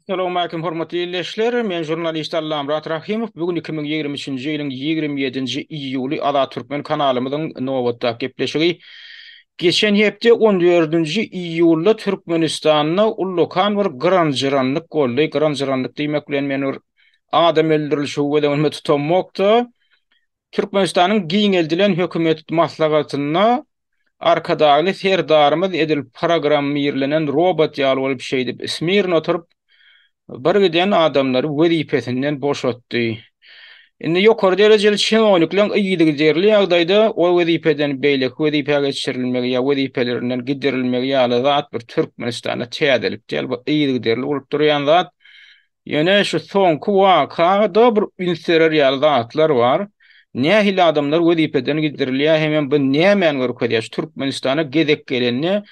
Salowmalikim hormatly ildeşler! Men žurnalist Allamyrat Rahymow. Bu gün 2023-nji ýylyň 27-nji iýuly Azat Türkmen kanalymyzyň nobatdaky gepleşigi. Geçen hepde 14-nji iýulda Türkmenistanda ullakan bir gyran-jyranlyk boldy. Gyran-jyranlyk diýmek bilen men bir adam öldürilişigi göz öňünde tutamok-da, Türkmenistanyň giňeldilen hökümet maslahatynda Arkadagly Serdarymyz edil programmirlenen robot ýaly bolup şeýdip smirno oturyp, birgiden adamlary wezipesinden boşatdy. Indi ýokary derejeli çinownikleň yzygiderli ýagdaýda o wezipeden beýleki wezipä geçirilmegi ýa wezipelerinden gidirilmegi ýaly zat bir Türkmenistanda täzelik däl, bu yzygiderli bolup durýan zat. Ýöne şu soňky wakada bir üns berer ýaly zatlar bar. Nähili adamlar wezipeden gidirilýär hemem bu nämäni görkezýär? Şu Türkmenistana gezek gelende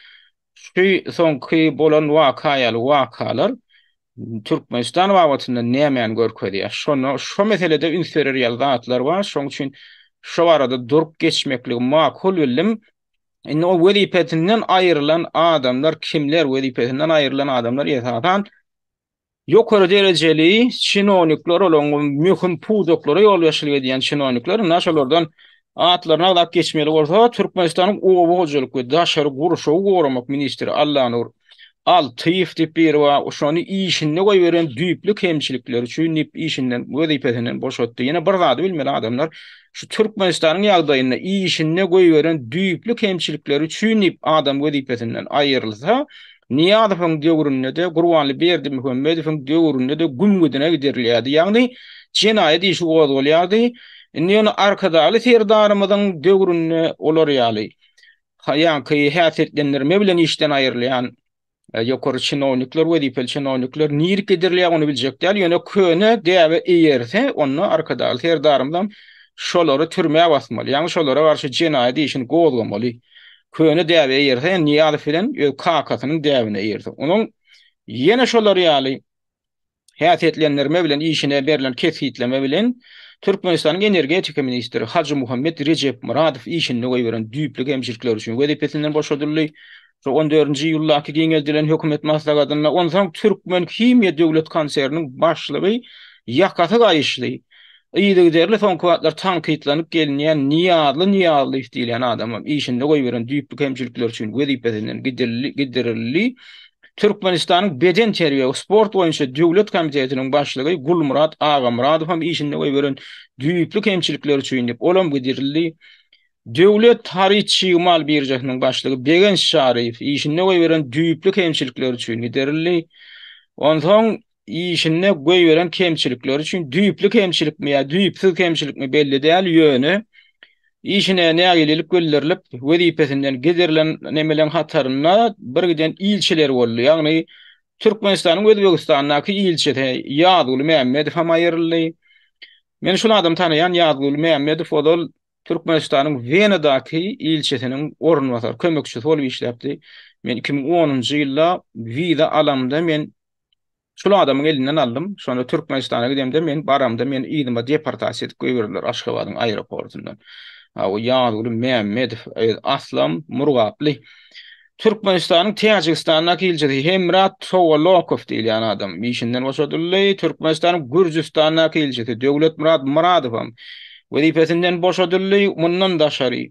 şu soňky bolan waka ýaly wakalar Türkmenistan babatynda nämäni görkezýär? Şona şo meselede üns berer ýaly zatlar bar. Şoň üçin şo barada durup geçmekligi makul bildim. Indi o wezipesinden aýrylan adamlar kimler? Wezipesinden aýrylan adamlar esasan Ýokary derejeli çinownikler, olaryň möhüm pudaklara ýolbaşçylyk edýän çinownikler, ynha şolardan atlaryny agzap geçmeli bolsa, Türkmenistanyň Oba hojalyk we daşary gurşawy goramak ministri Allanur Altyýew diýip biri bar, şony işinde goýberen düýpli kemçilikleri üçin diýip işinden, wezipesinden boşatdy. Ýene bir zady bilmeli adamlar, şu Türkmenistanyň ýagdaýynda işinde goýberen düýpli kemçilikleri üçin diýip adam wezipesinden aýrylsa, Nyýazowyň döwründe-de, Gurbanly Berdimuhamedowyň döwründe-de gümgüdine gidirilýärdi. Ýagny jenaýat işi gozgalýardy. Indi ýöne Arkadagly Serdarymyzyň döwründe olar ýaly ýaňky häsiýetlendirme bilen işden aýrylýan ýokary çinownikler, wezipeli çinownikler nirk gidirilýär ony biljek däl. Ýöne köne däbe eýerse, onda Arkadagly Serdarymyzam şolary türmä basmaly. Ýagny şolara garşy jenaýat işini gozgamaly. Köne däbe eýerse, Nyýazow bilen öz kakasynyň däbine eýerse, onuň ýene şolar ýaly häsiýetlendirme bilen işine berlen kesgitleme bilen Türkmenistanyň energetika ministri Hajymuhammet Rejepmyradow işinde goýberen düýpli kemçilikleri üçin wezipesinden boşadyldy. Şu on dördünji iýuldaky giňeldilen hökümet maslahatynda onsoň Türkmenhimiýa döwlet konserniniň başlygy ýakasy gaýyşly Yzygiderli soňky wagtlar tankytlanyp gelinýän Nyýazly Nyýazlyýew diýilýän adamam işinde goýberen düýpli kemçilikleri üçin wezipesinden gidirildi. Türkmenistanyň Bedenterbiýe we sport boýunça döwlet komitetiniň başlygy Gulmyrat Agamyradow hem işinde goýberen düýpli kemçilikleri üçin diýip, olam gidirildi. Döwlet haryt-çig mal biržasynyň başlygy Begenç Çaryýew işinde goýberen düýpli kemçilikleri üçin gidirildi. Onsoň işinde goýberen kemçilikleri üçin düýpli kemçilikmi ýa düýpsüz kemçilikmi belli däl, ýöne işine nägilelik bildirilip, wezipesinden giderilen nemeleň hatarynda birgiden ilçiler boldy. Ýagny Türkmenistanyň Özbegistandaky ilçisi Ýazguly Mämmedow hem aýryldy. Men şul adamy tanaýan, Ýazguly Mämmedow ozal Türkmenistanyň Wenadaky ilçisiniň orunbasary, kömekçisi bolup işläpdi. Men 2010-njy ýylda wiza alamda men Şul adamyň elinden aldym. Şonda Türkmenistana gidemde men baramda meni yzyma deportasiýa edip goýberdiler Aşgabadyň aeroportyndan. Hawa Ýazguly Mämmedow öz aslam Murgaply. Türkmenistanyň Täjigistandaky ilçisi Hemra Towalokow diýilýän adam işinden boşadyldy. Türkmenistanyň Gürjüstandaky ilçisi Döwletmyrat Myradow hem wezipesinden boşadyldy. Mundan daşary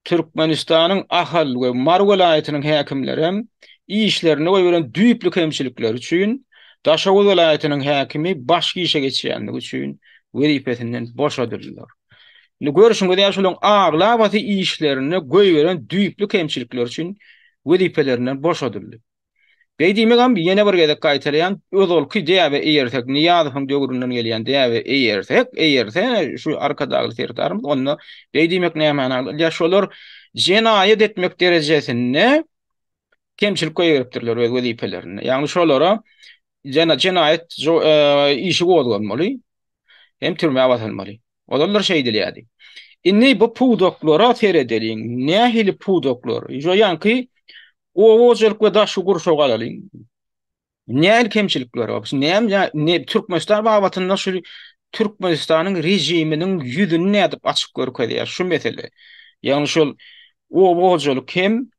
Türkmenistanyň Ahal we Mary welaýatynyň häkimleri hem işlerinde goýberen düýpli kemçilikleri üçin Daşoguz welaýatynyň häkimi başga işe geçýänligi üçin wezipesinden boşadyldylar. Indi görşüňiz ýaly şolaryň aglabasy işlerinde goýberen düýpli kemçilikleri üçin wezipelerinden boşadyldy. Beý diýmegem ýene bir gezek gaýtalaýan, ozalky däbe eýersek, Nyýazowyň döwründen gelýän däbe eýersek, eýerse şu Arkadagly Serdarymyz, onda beý diýmek nämäni aňladýar? Şolar jenaýat etmek derejesinde kemçilik goýberipdirler öz wezipelerinde. Ýagny şolara jenaýat işi gozgalmaly, hem türmä basylmaly. Ozallar şeýdilýärdi. Indi bu pudaklara seredeliň. Nähili pudaklar? Şu ýaňky Oba hojalyk we daşky gurşaw alalyň. Nähili kemçilikler bar? Şu näme ne Türkmenistan babatynda şu Türkmenistanyň režiminiň ýüzüni nädip açyp görkezýär şu mesele. Ýagny şol oba hojalyk hem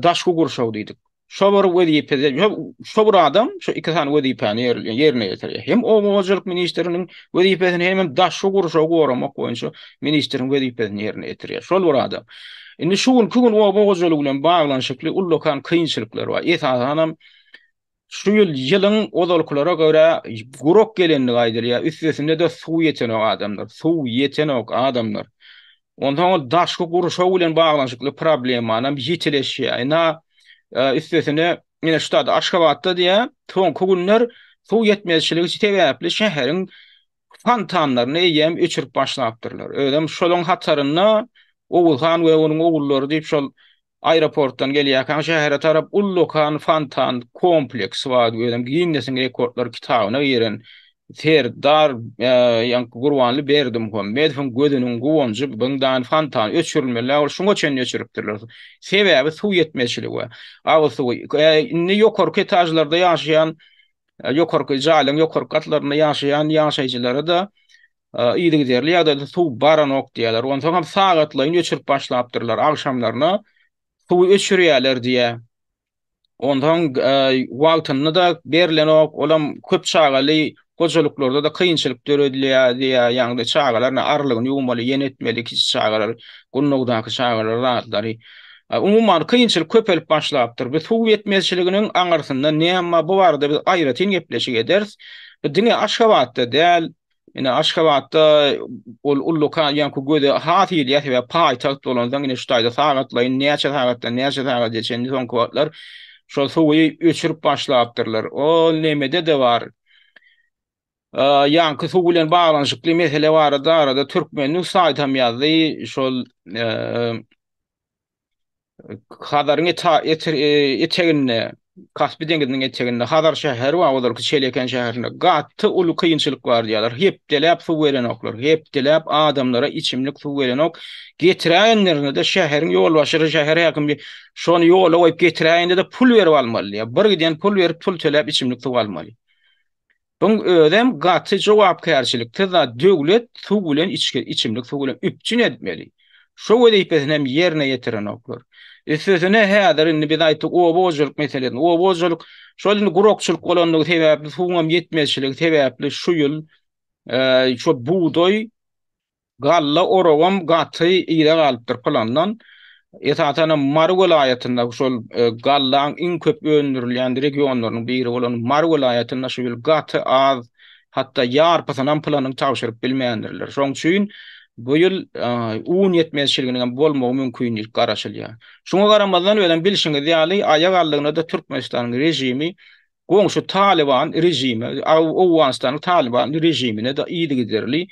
daşky gurşaw diýdik. Şo bir wezipede, şo bir adam şu iki sany wezipäni ýerine ýetirýär. Hem oba hojalyk ministriniň wezipesini hem daşky gurşawy goramak boýunça ministriň wezipesini ýerine ýetirýär. Şol bir adam. Indi şu günki gün oba hojalygy bilen baglanyşykly ullakan kynçylyklar bar. Esasanam şu ýyl ýylyň ozalkylara görä gurak gelendigi aýdylýar. Üstesinde-de suw ýetenok adamlar. Suw ýetenok adamlar. Onsoň ol daşky gurşaw bilen baglanyşykly problemanam ýitileşýär. Ynha, üstesine, ine şu zat Aşgabatda diýýär, soňky günler suw ýetmezçiligi sebäpli şäheriň fontanlaryny eýýäm öçürip başlapdyrlar. Özem şolaň hatarynda Oguzhan we onuň ogullary diýip şol aeroportdan gelýärkäň şähere tarap ullakan fontan kompleksi bar, özem Ginnesiň rekordlar kitabyna giren Serdar ýaňky Gurbanly Berdimuhamedowyň gözüniň guwanjy bundan fontan öçürilmeli ol şuňa çenli öçüripdirler. Sebäbi suw ýetmezçiligi bar. Agyz suwy. Indi ýokarky etažlarda ýaşaýan ýokarky jaýlaryň ýokarky gatlarynda ýaşaýan ýaşaýjylara-da yzygiderli ýagdaýda suw baranok diýýärler. Onsoň hem sagatlaýyn öçürip başlapdyrlar. Agşamlaryna suwy öçürýärler diýýär. Onsoň wagtynda-da berlenok, olam köp çagaly hojalyklarda-da kynçylyk döredilýär diýýär. Ýagny çagalaryna arlygyny ýuwmaly, ýene etmeli kiçi çagalar, gundagdaky çagalar zatlary. Umuman kynçylyk köpelip başlapdyr. Bu suw ýetmezçiliginiň aňyrsynda näme bar, bu barada biz aýratyn gepleşik ederis. Bu diňe Aşgabatda däl, Ine Aşgabatda ol ullakan ýaňky göze has ilýär sebäbi paýtagt bolansoň ine şu taýda sagatlaýyn näçe sagatdan näçe sagada çenli soňky wagtlar şol suwy öçürip başlapdyrlar. Ol nemede-de bar. Ýaňky suw bilen baglanyşykly mesele barada arada Türkmen News saýtam ýazdy. Şol Hazaryň eteginde, Kaspi deňiziniň eteginde Hazar şäheri bar, ozalky Çeleken şäherinde gaty uly kynçylyk bar diýýärler. Hepdeläp suw berenoklar. Hepdeläp adamlara içimlik suw berenok. Getiräýenlerinde-de şäheriň ýolbaşçylary, şäher häkimi şony ýola goýup getiräýende-de pul berip almaly diýýär. Bir giden pul berip, pul töläp içimlik suw almaly. Buň özem gaty jogapkärçiliksiz zat, döwlet suw bilen içgi, içimlik suw bilen üpjün etmeli. Şo wezipesini hem ýerine ýetirenoklar. Üstesine häzir indi biz aýtdyk oba hojalyk meselesini. Oba hojalyk şol indi gurakçylyk bolanlygy sebäpli, suwuň hem ýetmezçiligi sebäpli şu ýyl şo bugdaý Galla oragam gaty yza galypdyr plandan. Esasanam Mary welaýatynda şol gallaň iň köp öndürilýän regionlarynyň biri bolan Mary welaýatynda şu ýyl gaty az, hatda ýarpysynam planyny tabşyryp bilmändirler. Şoň üçin bu ýyl un ýetmezçiliginiň hem bolmagy mümkin diýlip garaşylýar. Şuňa garamazdan özem bilşiňiz ýaly aýak aldygyna-da Türkmenistanyň režimi goňşy Talyban režimi, Owganystanyň Talyban režimine-de yzygiderli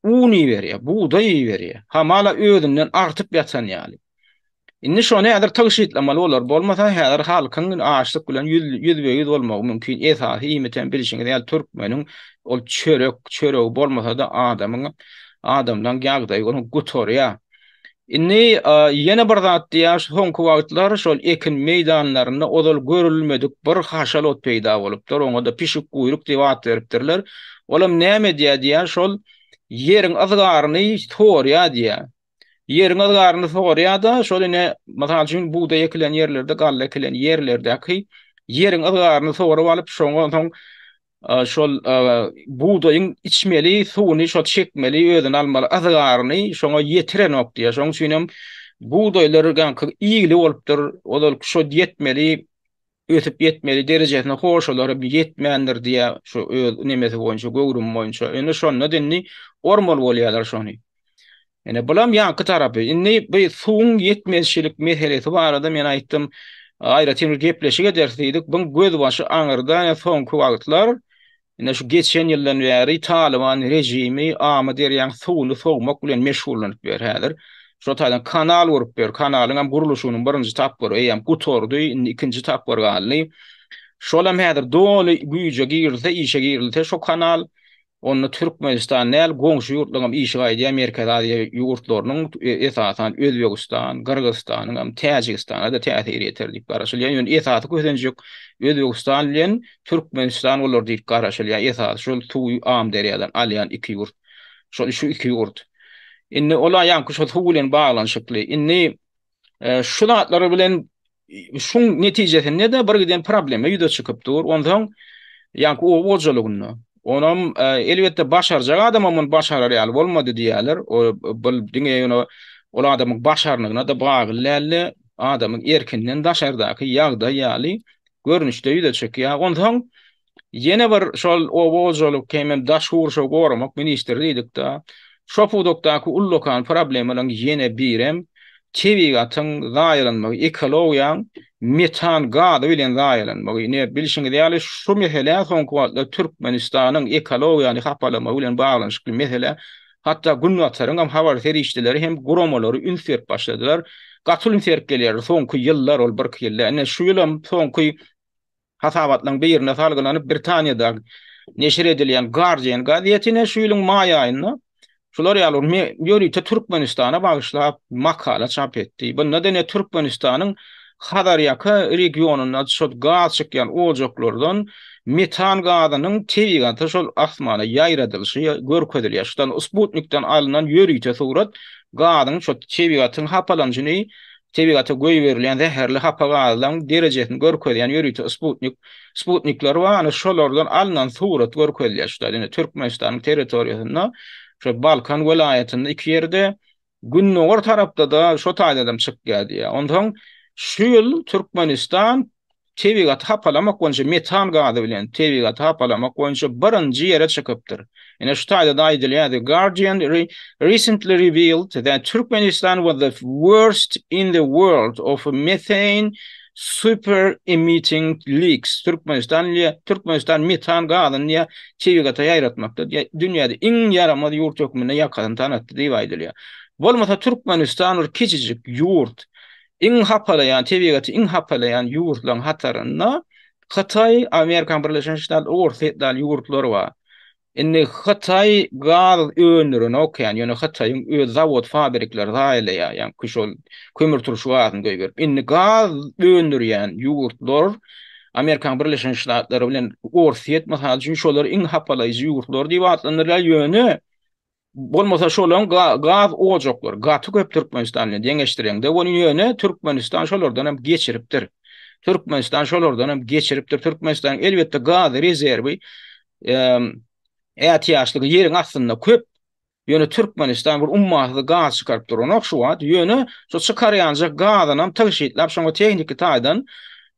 Un iberýär, bugdaý iberýär. Hamala özünden artyp ýatan ýaly. Indi şony häzir tygşytlamaly bolar. Bolmasa häzir halkyň açlyk bilen ýüzbe-ýüz bolmagy mümkin. Esasy iýmit hem bilşiňiz ýaly türkmeniň ol çörek, çöregi bolmasa-da adamyň adamlaň ýagdaýy onuň gutarýar. Indi ýene bir zat diýýär, şu soňky wagtlar şol ekin meýdanlarynda ozal görülmedik bir haşal ot peýda bolupdyr. Oňa-da pişik guýruk diýip at beripdirler. Olam näme edýär diýýär, şol ýeriň yzgaryny sorýar diýýär. Ýeriň yzgaryny sorýar-da, şol ine, mysal üçin, bugdaý ekilen ýerlerde, galla ekilen ýerlerdäki ýeriň yzgaryny sorup alyp, şoňa soň şol bugdaýyň içmeli suwuny şo çekmeli özüne almaly yzgaryny şoňa ýetirenok diýýär. Şonuň üçin hem bugdaýlar ýaňky igli bolupdyr. Ozal şo ýetmeli ösüp ýetmeli derejesine hoşalar hem ýetmändir diýýär şu öz nemesi boýunça, göwrümi boýunça. Indi şonda indi ormaly bolýarlar şony. Ine bulam ýaňky tarapy. Indi bu suwuň ýetmezçilik meselesi barada men aýtdym, aýratyn bir gepleşik ederis diýdik. Buň gözbaşy aňyrda ine soňky wagtlar ine şu geçen ýyldan bäri Talyban režimi Amyderýaň suwuny sowmak bilen meşgullanyp ýör häzir. Şo taýdan kanal gurup ýör. Kanalyň hem gurluşygynyň birinji tapgyry eýýäm gutardy, indi ikinji tapgyr galdy. Şolam häzir doly güýje girilse, işe girilse şo kanal Onda Türkmenistan däl, goňşy ýurtlaryň hem işi gaýdýar, Merkezi Aziýa ýurtlarynyň, esasan, Özbegistan, Gyrgyzystanyň hem, Täjigistana-da täsiri ýeter diýip garaşylýar. Ýöne esasy kösenjek Özbegistan bilen Türkmenistan bolar diýip garaşylýar. Esasy şol suwy Amyderýadan alýan iki ýurt. Şol şu iki ýurt. Indi ol-a ýaňky şol suw bilen baglanyşykly. Indi şu zatlar bilen. Şuň netijesinde-de bir giden problema ýüze çykyp dur. Onsoň ýaňky oba hojalygynda onam elbetde başarjak adamam muny başarar ýaly bolmady diýýärler. O bul diňe ýöne ol adamyň başarnygyna-da bagly däldi. Adamyň erkinden daşardaky ýagdaý ýaly görnüşde ýüze çykýar. Onsoň Ýene bir şol oba hojalyk hemem daşky gurşawy goramak ministri diýdik-de, şo pudakdaky ullakan problemalaryň ýene birem tebigatyň zaýalanmagy, ekologiýaň metan gazy bilen zaýalanmagy. Ine, bilşiňiz ýaly, şu meselä soňky wagtlar Türkmenistanyň ekologiýany hapalamagy bilen baglanyşykly meselä hatda Günbataryň hem habar serişdeleri hem guramalary üns berip başladylar. Gaty üns berip gelýärler soňky ýyllar, ol birki ýylda. Ine, şu ýylam soňky Hasabatlaryň birine salgylanyp, Britaniýada neşir edilýän Guardian gazetine şu ýylyň maý aýynda şular ýaly ýörite Türkmenistana bagyşlap makala çap etdi. Bunda diňe Türkmenistanyň Hazarýaka regionynda şol gaz çykýan ojaklardan metan gazynyň tebigata şol asmana ýaýradylyşy görkezilýär. Şudan sputnikden alnan ýörite surat gazyň şol tebigatyň hapalanyşyny Tebigata goýberilýän zäherli hapa gazlaryň derejesini görkezýän ýörite sputnik, sputnikler bar, ana şolardan alnan surat görkezilýär şu taýda. Ine Türkmenistanyň territoriýasynda, şo Balkan welaýatynda iki ýerde, gündogar tarapda-da şo taýdadam çykýar diýýär. Onsoň şu ýyl Türkmenistan tebigaty hapalamak boýunça metan gazy bilen tebigaty hapalamak boýunça birinji ýere çykypdyr. Ine şu taýda-da aýdylýar, The Guardian recently revealed that Turkmenistan was the worst in the world of methane super emitting leaks. Türkmenistan diýýär, Türkmenistan metan gazyny diýýär, tebigata ýaýratmakda diýýär, dünýäde iň ýaramaz ýurt hökmünde ýakasyny tanatdy diýip aýdylýar. Bolmasa Türkmenistan bir kiçijik ýurt. Iň hapalaýan, tebigaty iň hapalaýan ýurtlaryň hatarynda Hytaý, Amerikanyň Birleşen Ştatlary, Orsýet ýaly ýurtlar bar. Indi Hytaý gaz öndürenok ýa, ýöne Hytaýyň öz zawod fabrikleri zaýalaýar, ýaňky şol kömürturşy gazyny goýberip. Indi gaz öndürýän ýurtlar Amerikanyň Birleşen Ştatlary bilen Orsýet mysal üçin şolar iň hapalaýjy ýurtlar diýip atlandyrylýar, ýöne Bolmasa şolaň gaz ojaklary gaty köp Türkmenistan bilen deňeşdireňde welin ýöne Türkmenistan şolardan hem geçiripdir. Türkmenistan şolardan hem geçiripdir. Türkmenistanyň elbetde gaz rezerwi ätiýaçlygy ýeriň astynda köp. Ýöne Türkmenistan bir ummasyz gaz çykaryp duranok şu wagt. Ýöne şu çykarýanja gazynam tygşytlap şoňa tehniki taýdan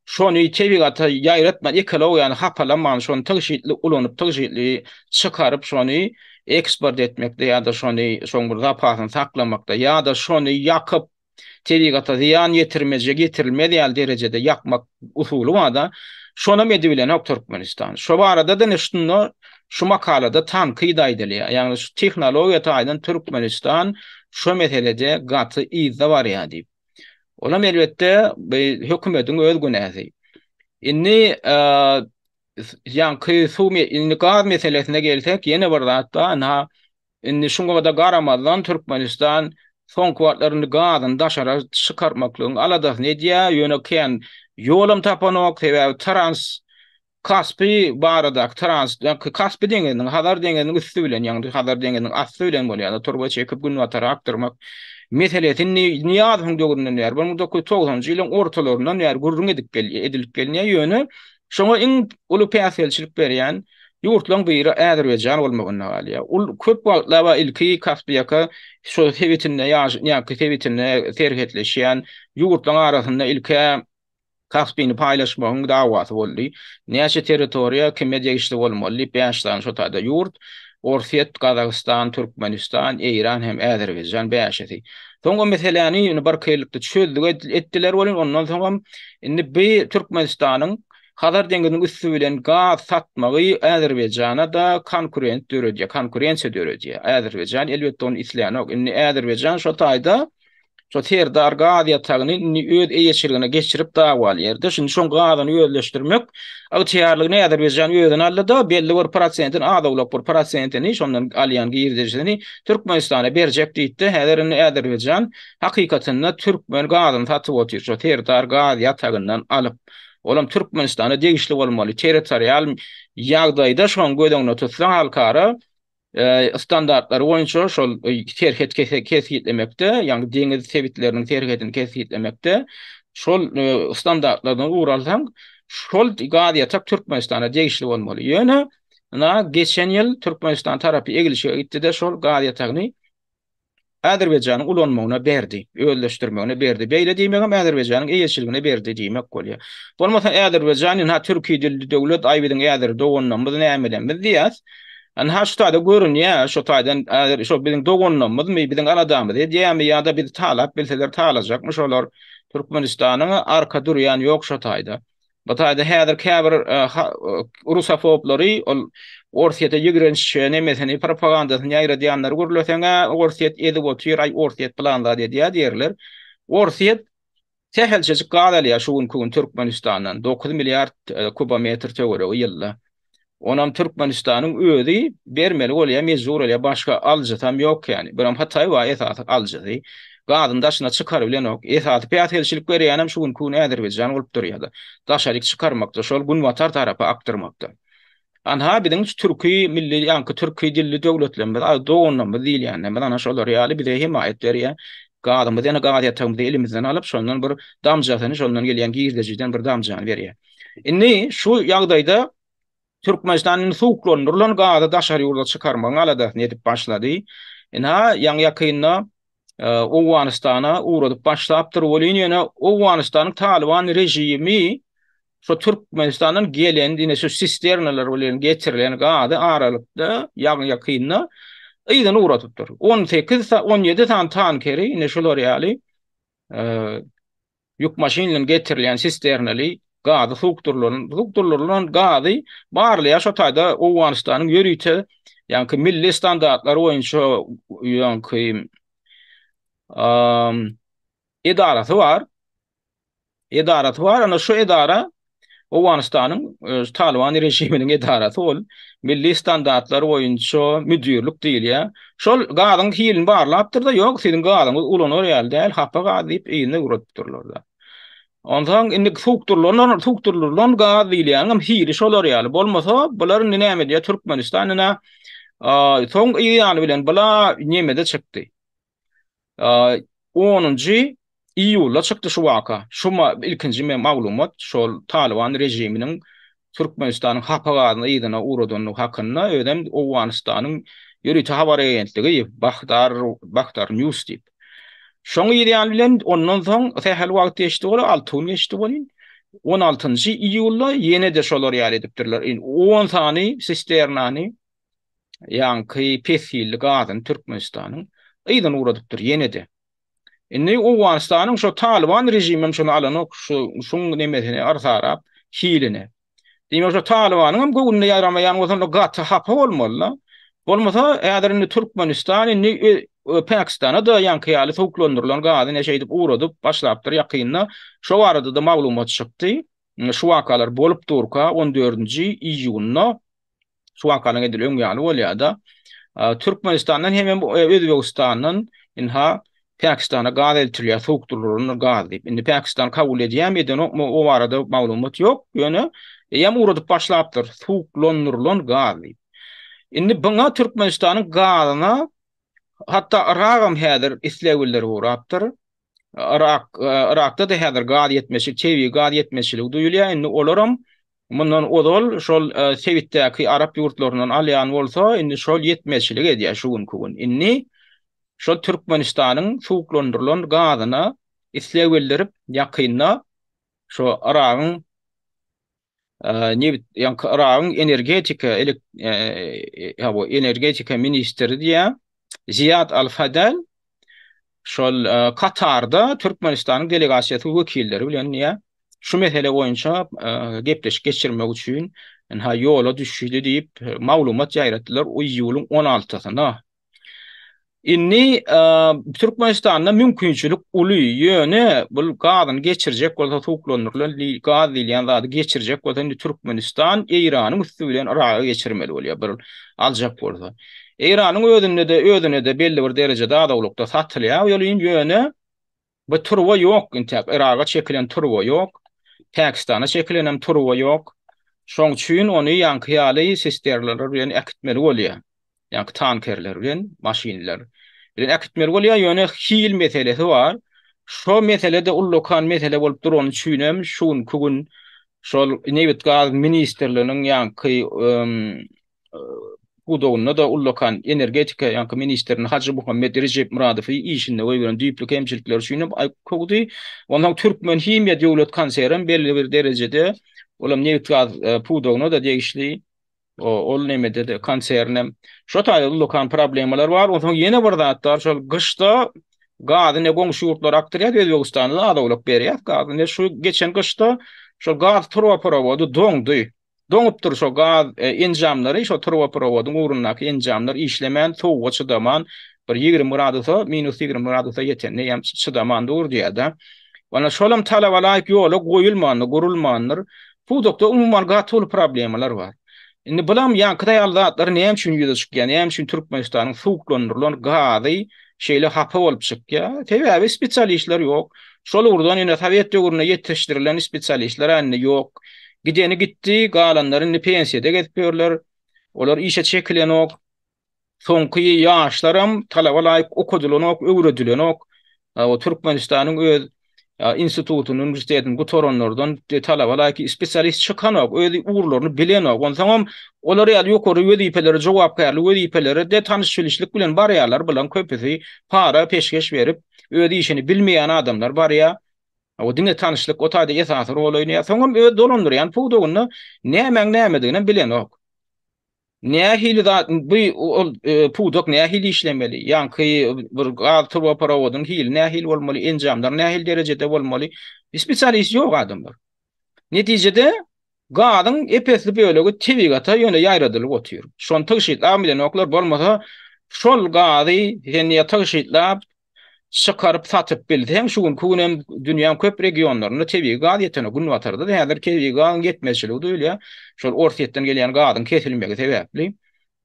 Şony tebigata ýaýratman, ekologiýany hapalaman, şony tygşytly ulanyp, tygşytly çykaryp, şony eksport etmekde ýa-da şony şoň bir zapasyny saklamakda ýa-da şony ýakyp, tebigata zyýan ýetirmejek, ýetirilmez ýaly derejede ýakmak usuly bar-da, şonam edibilenok Türkmenistan. Şo barada-da ine şunda şu makalada tankyt aýdylýar. Ýagny şu tehnologiýa taýdan Türkmenistan şo meselede gaty yzda barýar diýip. Olam elbetde bu hökümetiň öz günäsi. Indi ýaňky suw indi gaz meselesine gelsek ýene bir zat bar. Ynha indi şuňa-da garamazdan Türkmenistan soňky wagtlar indi gazyny daşara çykarmaklygyň aladasyny edýär. Ýöne kän ýolam tapanok. Sebäbi trans Kaspi baradaky trans, Kaspi deňiziniň, Hazar deňiziniň üsti bilen, ýagny Hazar deňiziniň asty bilen bolýar-da, turba çekip günbatara akdyrmak meselesi indi Nyýazowyň döwründen bäri, 1990-njy ýylyň ortalaryndan bäri gürrüň edip edilip gelinýär, ýöne şoňa iň uly päsgelçilik berýän ýurtlaryň biri Azerbaýjan bolmagynda galýar. Ol köp wagtlap ilki Kaspiýaka şol sebitinde ýaş, ýa-ki sebitinde serhetleşýän ýurtlaryň arasynda ilk-ä Kaspini paýlaşmagyň dawasy boldy. Näçe territoriýa kime degişli bolmaly diýip bäş sany şo taýda ýurt, Orsýet, Gazagystan, Türkmenistan, Eýran hem Äzerbaýjan bäşisi. Soň o meseläni indi bir kylykda çözdük etdiler welin ondan soňam indi bi Türkmenistanyň Hazar deňiziniň üsti bilen gaz satmagy Äzerbaýjana-da konkurent döredýär, konkurensiýa döredýär. Äzerbaýjan elbetde ony islänok. Indi Äzerbaýjan şo taýda Şo Serdar gaz ýatagyny indi öz eýeçiligine geçirip dawaly ýerde. Şindi şoň gazyny özleşdirmek ygtyýarlygyny Azerbaýjan özüne aldy-da, belli bir prosentini, az-owlak bir prosentini şondan alýan girdejisini Türkmenistana berjek diýdi-de, häzir indi Azerbaýjan hakykatynda türkmen gazyny satyp otyr, şo Serdar gaz ýatagyndan alyp. Olam Türkmenistana degişli bolmaly. Territorial ýagdaýda şoň göz öňünde tutsaň halkara standartlary boýunça şol serhet kesgitlemekde, ýagny deňiz sebitleriniň serhedini kesgitlemekde. Şol standartlardan ugur alsaň, şol gaz ýatak Türkmenistana degişli bolmaly. Ýöne, ynha, geçen ýyl Türkmenistan tarapy eglişige gitdi-de, şol gaz ýatagyny Azerbaýjanyň ulanmagyna berdi, özleşdirmegine berdi. Beýle diýmegem Azerbaýjanyň eýeçiligine berdi diýmek bolýar. Bolmasa Azerbaýjan ynha türki dilli döwlet, aý biziň äzeri doganlarymyz nämelerimiz diýýäs. Ynha şu taýda görünýär, şu taýdan şo biziň doganlarymyzmy, biziň aladamyzy edýärmi ýa-da bizi talap bilseler talajakmy şolar. Türkmenistanyň arka durýan ýok şo taýda. Bu taýda häzir käbir rusofoblary ol Orsýete ýigrenç nemesini, propagandasyny ýaýradýanlary gürleseň-ä Orsýet ezip otyr, aý Orsýet pylan zat edýär diýerler. Orsýet sähelçejik gaz alýar şu günki gün Türkmenistandan, 9 milliard kubometr töweregi ýylda. Onam Türkmenistanyň özi bermeli bolýar, mejbur bolýar, başga alyjysam ýok ýani. Biram Hytaý bar esasy alyjysy. Gazyny daşyna çykarybilenok. Esasy päsgelçilik berýänem şu günki gün Azerbaýjan bolup durýar-da. Daşaryk çykarmakda, şol günbatar tarapa akdyrmakda. Anha biziň şu türki milli, ýaňky türki dilli döwletlerimiz, doganlarymyz diýilýänlerimiz ana şolar ýaly bize hemaýat berýär. Gazymyzy ýene gaz ýatagymyzy elimizden alyp, şondan bir damjasyny, şondan gelýän girdejiden bir damjany berýär. Indi şu ýagdaýda Türkmenistan indi suwuklandyrylan gazy daşary ýurda çykarmagyň aladasyny edip başlady. Ynha, ýaňy-ýakynda Owganystana ugradyp başlapdyr welin, ýöne Owganystanyň Talyban režimi şu Türkmenistandan gelen, ine şu sisternalar bilen getirilen gazy aralykda, ýaňy-ýakynda yzyna ugradypdyr. 18, 17 sany tankeri, ine şular ýaly Ýük maşyn bilen getirilýän sisternaly gazy suwukdyrylan, suwukdyrylan gazy barlaýar şo taýda Owganystanyň ýörite, ýaňky milli standartlar boýunça ýaňky edarasy bar. Edarasy bar, ana şu edara Owganystanyň Talyban režiminiň edarasy ol milli standartlar boýunça müdirlik diýilýär. Şol gazyň hilini barlapdyr-da, ýok, siziň gazyňyz ulanar ýaly däl, hapa gaz diýip yzyna ugradypdyrlar-da. Onsoň indi suwukdyrylan, suwukdyrylan gaz diýilýäniň hem hili şolar ýaly. Bolmasa, bular indi näme edýär? Türkmenistan ine soň yz ýany bilen bula nemede çykdy. Onunjy iýulda çykdy şu waka. Şu ilkinji maglumat şol Talyban režiminiň Türkmenistanyň hapa gazyny yzyna ugradandygy hakynda, özem Owganystanyň ýörite habar agentligi Bahdar, Bahdar News diýip. Şoň yz ýany bilen ondan soň sähel wagt geçdi bola, 6 gün geçdi welin, 16-njy iýulda ýene-de şolar ýaly edipdirler. 10 sany sisternany ýaňky pes hilli gazyny Türkmenistanyň yzyna ugradypdyr ýene-de. Indi Owganystanyň şo Talyban režimem şony alanok, şu şuň nemesini arsarap hiline. Diýmek şo Talybanyň hem göwnüne ýaramaýan bolsa onda gaty hapa bolmaly-da. Bolmasa häzir indi Türkmenistan indi Pakistana-da ýaňky ýaly sowuklandyrylan gazy ine şeýdip ugradyp başlapdyr ýakynda. Şo barada-da maglumat çykdy. Şu wakalar bolup durka on dördünji iýunda Şu wakanyň edil öň ýany bolýar-da. Türkmenistandan hemem Özbegistandan ynha Pakistana gaz eltilýär, sowukdyrylan gaz diýip. Indi Pakistan kabul edýärmi, edenokmy, o barada maglumat ýok. Ýöne eýýäm ugradyp başlapdyr, suwuklandyrylan gaz diýip. Indi buňa Türkmenistanyň gazyna hatda Yragam häzir isleg bildirip ugrapdyr. Yrak, Yrakda-da häzir gaz ýetmezçilik, tebigy gaz ýetmezçiligi duýulýar. Indi olaram Mundan ozal şol sebitdäki arap ýurtlaryndan alýan bolsa, indi şol ýetmezçilik edýär şu günki gün. Indi şol Türkmenistanyň suwuklandyrylan gazyna isleg bildirip, ýakynda şo Yragyň nebit, ýaňky Yragyň energetika, energetika ministri diýýär, Ziýad Al-Fadel şol Katarda Türkmenistanyň delegasiýasy wekilleri bilen diýýär, şu mesele boýunça gepleşik geçirmek üçin ynha ýola düşdi diýip maglumat ýaýratdylar iýulyň on altysyna. Indi Türkmenistanda mümkinçilik uly, ýöne bu gazyny geçirjek bolsa suwuklandyrylan gaz diýilýän zady geçirjek bolsa indi Türkmenistan Eýranyň üsti bilen Yraga geçirmeli bolýar bir aljak bolsa. Eýranyň özünde-de özüne-de belli bir derejede azawlykda satylýar welin ýöne Bu turba ýok intäk. Yraga çekilen turba ýok. Pakistana çekilenem turba ýok. Şoň üçin ony ýaňky ýaly sisternalar bilen äkitmeli bolýar. Ýaňky tankerler bilen, maşynlar bilen äkitmeli bolýar. Ýöne hil meselesi bar. Şo mesele-de ullakan mesele bolup durany üçinem şu günki gün şol nebit-gaz ministrliginiň ýaňky pudagynda-da ullakan energetika ýaňky ministrini Hajymuhammet Rejepmyradowy işinde goýberen düýpli kemçilikleri üçinem kowdy. Onsoň Türkmenhimiýa döwlet konsernem belli bir derejede olam nebit-gaz pudagyna-da degişli. Ol nemede-de konsernem. Şo taýda ullakan problemalar bar. Onsoň ýene bir zat bar. Şol gyşda gazy ne goňşy ýurtlara akdyrýar, Özbegistana-da az-owlak berýär gazy. Ine şu geçen gyşda şol gaz turbaprowody doňdy. Doňupdyr şo gaz enjamlary, şo turbaprowodyň ugrundaky enjamlar işlemän, sowuga çydaman, bir 20 gradusa, minus 20 gradusa ýetende hem çydaman dur diýýär-de. Ýöne şolam talaba laýyk ýola goýulmandyr, gurulmandyr. Pudakda umuman gaty uly problemalar bar. Indi bulam ýaňky ýaly zatlar näme üçin ýüze çykýar? Näme üçin Türkmenistanyň suwuklandyrylan gazy şeýle hapa bolup çykýar? Sebäbi spesialistler ýok. Şol ugurdan ine sowet döwründe ýetişdirilen spesialistler indi ýok. Gideni gitdi, galanlary indi pensiýada gezip ýörler. Olar işe çekilenok. Soňky ýaşlaram talaba laýyk okadylanok, öwredilenok. O Türkmenistanyň öz institutyny, uniwersitetini gutaranlardan talaba laýyk spesialist çykanok, öz ugurlaryny bilenok. Onsoňam olar ýaly ýokary wezipelere, jogapkärli wezipelere-de tanyş-bilişlik bilen barýarlar. Bularyň köpüsi para, peşgeş berip, öz işini bilmeýän adamlar barýar. O diňe tanyşlyk o taýda esasy rol oýnaýar. Soňam öz dolandyrýan pudagynda nämäň nämediginem bilenok. Nähili zat bu ol pudak nähili işlemeli? Ýaňky bir gaz turbaprowodyň hili nähili bolmaly, enjamlar nähili derejede bolmaly? Spesialist ýok adamlar. Netijede gazyň ep-esli bölegi tebigata ýöne ýaýradylyp otyr. Şony tygşytlap bilenoklar, bolmasa şol gazy sen ýa tygşytlap çykaryp satyp bilseň, şu günki gün hem dünýäň köp regionlarynda tebigy gaz ýetenok. Günbatarda-da häzir tebigy gazyň ýetmezçiligi duýulýar. Şol Orsýetden gelýän gazyň kesilmegi sebäpli.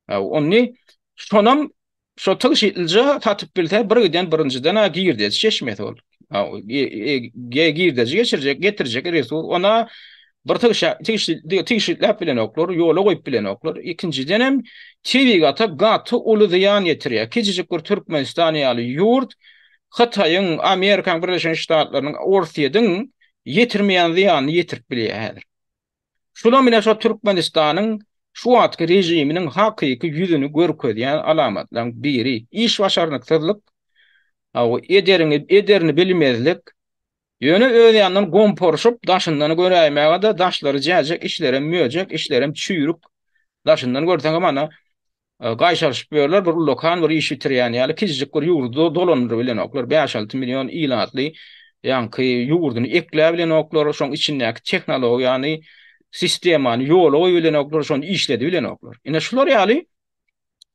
Ony şonam şo tygşytlyja satyp bilse, bir giden birinjiden-ä girdeji çeşmesi ol. Girdeji geçirjek, getirjek resurs. Ona Bir tygşytlap bilenoklar, ýola goýup bilenoklar. Ikinjidenem tebigata gaty uly zyýan ýetirýär. Kiçijik bir Türkmenistan ýaly ýurt Hytaýyň, Amerikanyň Birleşen Ştatlarynyň, Orsýetiň ýetirmeýän zyýanyny ýetirip bilýär häzir. Şulam ine şo Türkmenistanyň şu wagtky režiminiň hakyky ýüzüni görkezýän alamatlaryň biri. Iş başarnyksyzlyk, ederiňi ederini bilmezlik, Ýöne öz ýanyndan gomparşyp, daşyndan göräýmäge-de daşlary jäjek, içlerem möjek, içlerem çüýrük. Daşyndan görseňem ana, gaýşaryşyp ýörler, bir ullakan bir iş bitirýän ýaly, kiçijik bir ýurdy dolandyrybilenoklar, bäş-alty million ilatly ýaňky ýurduny ekläbilenoklar, şoň içindäki tehnologiýany, sistemany ýola goýubilenoklar, şony işledibilenoklar. Ine şular ýaly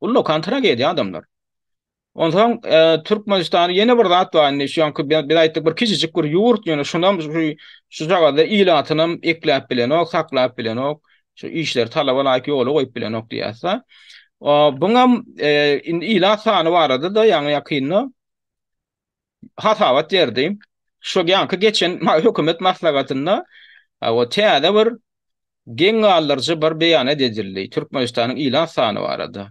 ullakan tragediýa adamlar. Onsoň Türkmenistanda ýene bir zat bar indi şu ýanky biz aýtdyk bir kiçijik bir ýurt ýöne şunam şu şujagazda ilatynam ekläp bilenok, saklap bilenok, şu işleri talaba laýyk ýola goýup bilenok diýýäs-de. Buňam indi ilat sany barada-da ýaňy ýakynda hasabat berdi. Şu ýanky geçen hökümet maslahatynda o täze bir geň galdyryjy bir beýanat edildi Türkmenistanyň ilat sany barada.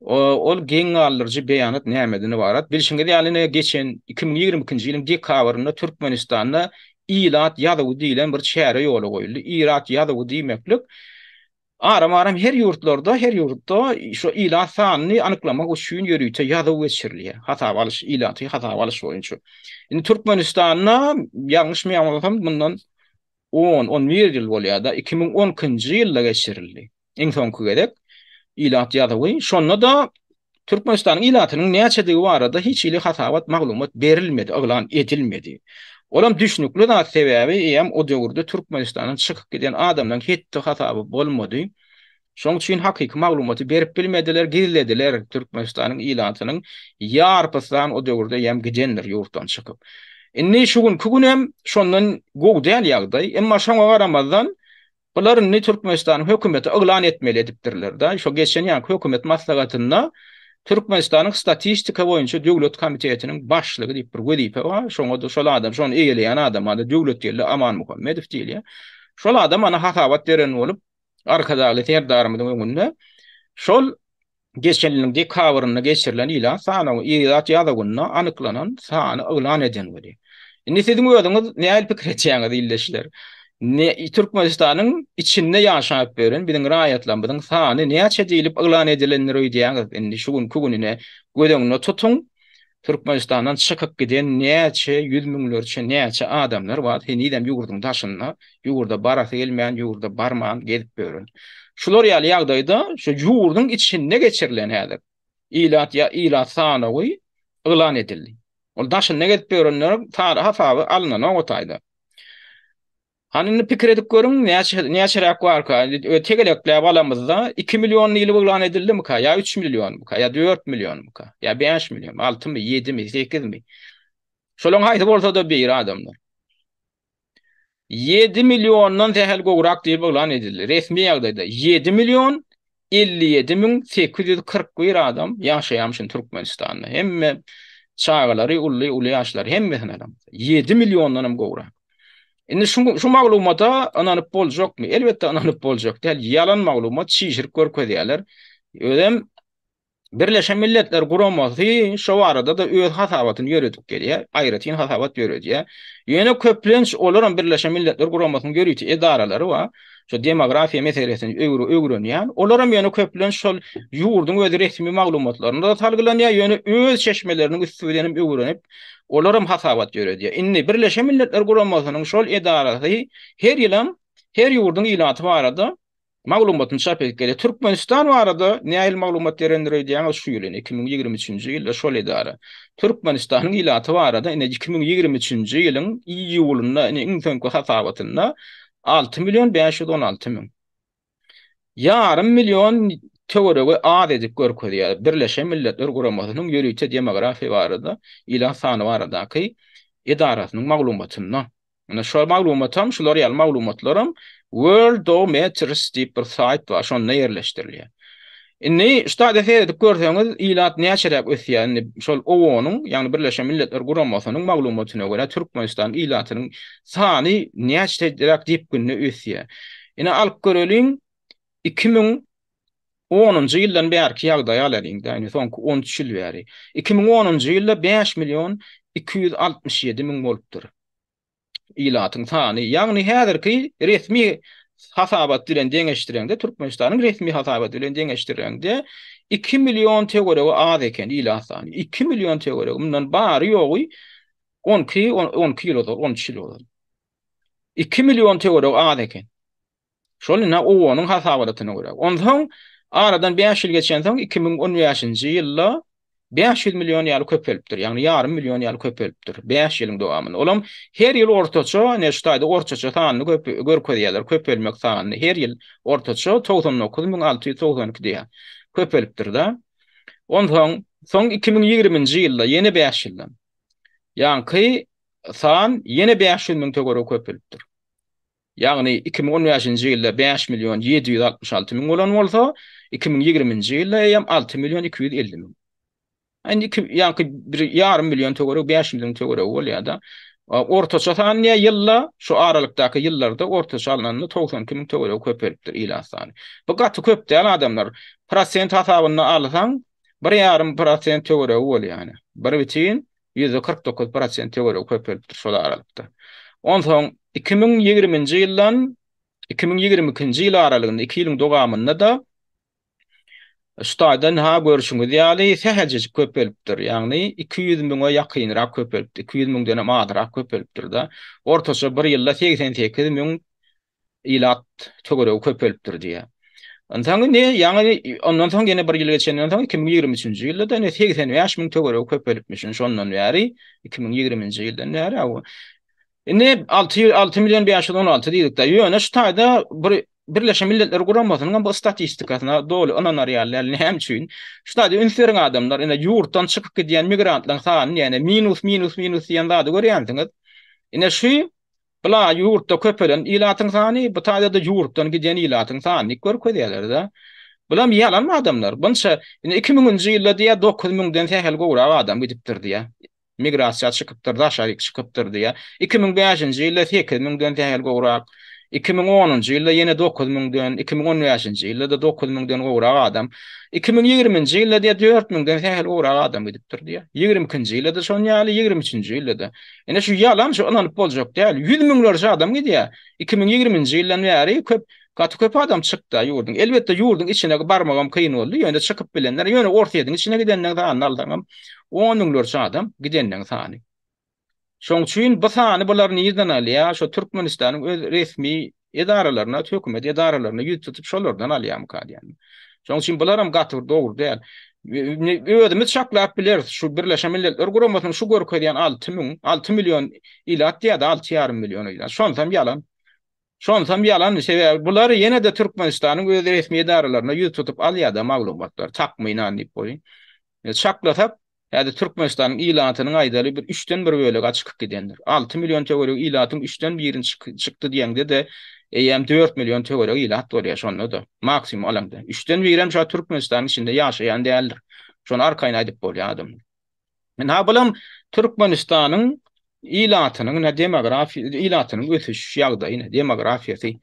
Ol geň galdyryjy beýanat nämeden ybarat? Bilşiňiz ýaly ine geçen 2022-nji ýylyň dekabrynda Türkmenistanda ilat ýazuwy diýlen bir çäre ýola goýuldy. Ilat ýazuwy diýmeklik aram-aram her ýurtlarda, her ýurtda şu ilat sanyny anyklamak üçin ýörite ýazuw geçirilýär. Hasaba alyş, ilaty hasaba alyş boýunça. Indi Türkmenistanda ýalňyşmaýan bolsam mundan on, 11 ýyl bolýar-da, 2012-nji ýylda geçirildi. Iň soňky gezek ilat ýazuwy. Şonda-da Türkmenistanyň ilatynyň näçedigi barada hiç hili hasabat, maglumat berilmedi, yglan edilmedi. Olam düşnükli zat, sebäbi eýýäm o döwürde Türkmenistandan çykyp giden adamlaryň hetdi-hasaby bolmady. Şonuň üçin hakyky maglumaty berip bilmediler, gizlediler. Türkmenistanyň ilatynyň ýarpysam o döwürde eýýäm gidendir ýurtdan çykyp. Indi şu günki günem şondan gowy däl ýagdaý. Emma şoňa garamazdan Bular indi Türkmenistanyň hökümeti yglan etmeli edipdirler-de. Şo geçen ýanky hökümet maslahatynda Türkmenistanyň statistika boýunça döwlet komitetiniň başlygy diýip bir wezipe bar. Şoňa-da şol adam, şony eýeleýän adam ady Döwletgeldi Amanmuhammedow diýilýär. Şol adam ana hasabat beren bolup, Arkadagly Serdarymyzyň öňünde şol Geçen ýylyň dekabrynda geçirilen ilat sanawy, ilat ýazawynda anyklanan sany yglan eden weli. Indi siziň özüňiz nähili pikir etýäňiz ildeşler? Ne Türkmenistanyň içinde ýaşap ýören biziň raýatlarymyzyň sany näçe diýlip yglan edilendir öýdýäňiz? Indi şu günki gününe göz öňünde tutuň. Türkmenistandan çykyp giden näçe ýüz müňlerçe näçe adamlar bar henizem ýurduň daşynda, ýurda barasy gelmän, ýurda barman gezip ýören. Şular ýaly ýagdaýda şu ýurduň içinde geçirilen häzir ilat ýa ilat sanawy yglan edildi. Ol daşynda gezip ýörenleriň sany hasaby alynanok o taýda. Hany indi pikir edip görüň, näçe näçeräk barka? Indi tegelekläp alamyzda 2 million diýlip yglan edildimika ýa 3 millionmyka ýa 4 millionmyka ýa 5 million, 6-my, 7-mi, 8-mi? Şolaryň haýsy bolsa-da biri adamlar. 7 milliondan sähel gowrak diýlip yglan edildi. Resmi ýagdaýda 7 million 57 müň 841 adam ýaşaýarmyşyn Türkmenistanda. Hemme çagalary, uly, uly ýaşlary hemmesini alamyzda. 7 milliondan hem gowrak. Indi şu, şu maglumata ynanyp boljakmy? Elbetde ynanyp boljak däl. Ýalan maglumat çişirip görkezýärler. Özem Birleşen Milletler Guramasy şo barada-da öz hasabatyny ýöredip gelýär, aýratyn hasabat ýöredýär. Ýöne köplenç olaram Birleşen Milletler Guramasynyň ýörite edaralary bar, şo demografiýa meselesini öwrenýän. Olaram ýöne köplenç şol ýurduň öz resmi maglumatlaryna-da salgylanýar, ýöne öz çeşmeleriniň üsti bilen hem öwrenip, olaram hasabat ýöredýär. Indi Birleşen Milletler Guramasynyň şol edarasy her ýylam her ýurduň ilaty barada Maglumatyny çap edip gelýär. Türkmenistan barada nähili maglumat berendir öýdýäňiz şu ýyl ine 2023-nji ýylda şol edara Türkmenistanyň ilaty barada ine 2023-nji ýylyň iýulynda ine iň soňky hasabatynda 6 million 516 müň. Ýarym million töweregi az edip görkezýär. Birleşen Milletler Guramasynyň ýörite demografiýa barada ilat sany baradaky edarasynyň maglumatynda. Ine şol maglumatam, şular ýaly maglumatlaram Worldometers diýip bir saýt bar, şonda ýerleşdirilýär. Indi şu taýda seredip görseňiz, ilat näçeräk ösýär? Indi şol OON-yň, ýagny Birleşen Milletler Guramasynyň maglumatyna görä Türkmenistan ilatynyň sany näçeräk depginde ösýär? Ine alyp göreliň, 2010-njy ýyldan bärki ýagdaýy alalyň-da, indi soňky 13 ýyl bäri. 2010-njy ýylda 5 million 267 müň bolupdyr. Ilatyň sany, ýagny häzirki resmi hasabat bilen deňeşdireňde, Türkmenistanyň resmi hasabaty bilen deňeşdireňde 2 million töweregi az eken ilat sany. 2 million töweregi, mundan bary-ýogy 12, 12 ýyl ozal, 13 ýyl ozal. 2 million töweregi az eken. Şol ine OON-yň hasabatyna görä. Onsoň aradan 5 ýyl geçensoň 2015-nji ýylda 500 million ýaly köpelipdir. Ýagny ýarym million ýaly köpelipdir 5 ýylyň dowamynda. Olam her ýyl ortaça, ine şu taýda ortaça sanyny köp görkezýärler, köpelmek sanyny her ýyl ortaça 99692 diýýär. Köpelipdir-de. Onsoň soň 2020-nji ýylda ýene 5 ýyldan ýaňky san ýene 500 müň töweregi köpelipdir. Ýagny 2015-nji ýylda 5 million 766 müň bolan bolsa, 2020-nji ýylda eýýäm 6 million 250 müň. Indi iki, ýaňky bir ýarym million töweregi, 5 million töweregi bolýar-da. Ortaça san diýýär ýylda, şu aralykdaky ýyllarda ortaça alnanda 92 müň töweregi köpelipdir ilat sany. Bu gaty köp däl adamlar. Prosent hasabynda alsaň, bir ýarym prosent töweregi bolýar. Bir bütin 49% prosent töweregi köpelipdir şol aralykda. Onsoň 2020-nji ýyldan 2022-nji ýyl aralygynda iki ýylyň dowamynda-da şu taýdan ha görşüňiz ýaly sähelçejik köpelipdir. Ýagny 200 müňe ýakynrak köpelipdir. 200 müňden hem azrak köpelipdir-de. Ortaça bir ýylda 88 müň ilat töweregi köpelipdir diýýär. Onsoň indi ýaňy ondan soň ýene bir ýyl geçenden soň 2023-nji ýylda-da ine 85 müň töweregi köpelipmişin şondan bäri 2020-nji ýyldan bäri. Indi 6 6 million 516 diýdik-de. Ýöne şu taýda bir Birleşen Milletler Guramasynyň hem bu statistikasyna doly ynanar ýaly däl. Näme üçin? Şu taýda üns beriň adamlar, ine ýurtdan çykyp gidýän migrantlaryň sanyny, ýagny minus minus minus diýen zady görýänsiňiz. Ine şu Bula ýurtda köpelen ilatyň sany, bu taýda-da ýurtdan gidýän ilatyň sany diýip görkezýärler-de. Bulam ýalan adamlar. Bunça, indi 2000-nji ýylda diýýär, 9 müňden sähel gowrak adam gidipdir diýýär. Migrasiýa çykypdyr, daşaryk çykypdyr diýýär. 2005-nji ýylda 8 müňden sähel gowrak. 2010-njy ýylda ýene 9 müňden, 2015-nji ýylda-da 9 müňden gowrak adam, 2020-nji ýylda diýýär 4 müňden sähel gowrak adam gidipdir diýýär. 22-nji ýylda-da şon ýaly, 23-nji ýylda-da. Ine şu ýalan, şu ynanyp boljak däl. Ýüz müňlerçe adam gidýär. 2020-nji ýyldan bäri köp, gaty köp adam çykdy ýurduň. Elbetde ýurduň içine barmagam kyn boldy, ýöne çykyp bilenler, ýöne Orsýetiň içine gidenleň sanyny alsaňam on müňlerçe adam gidenleň sany. Şoň üçin bu sany bular nirden alýar? Şo Türkmenistanyň öz resmi edaralaryna, hökümet edaralaryna ýüz tutup şolardan alýarmyka diýýän. Şoň üçin bularam gaty bir dogry däl. Özümiz çaklap bileris, şu Birleşen Milletler Guramasynyň şu görkezýän 6000, 6 million ilat diýýär-de, 6,5 million ilat. Şonsam ýalan. Şonsam ýalan, sebäbi bular ýene-de Türkmenistanyň öz resmi edaralaryna ýüz tutup alýar-da maglumatlary, takmynan diýip goýun. Çaklasak, Häzir Türkmenistanyň ilatynyň aýdaly bir üçden bir bölegi çykyp gidendir. 6 million töweregi ilatyň üçden birini çykdy diýeňde-de, eýýäm 4 million töweregi ilat bolýar şonda-da, maksimum alaňda. Üçden birem şo Türkmenistanyň içinde ýaşaýan däldir. Şony arkaýyn aýdyp bolýar adamlar. Ynha bulam Türkmenistanyň ilatynyň ine demografiýa ilatynyň ösüş ýagdaýy ine demografiýasy.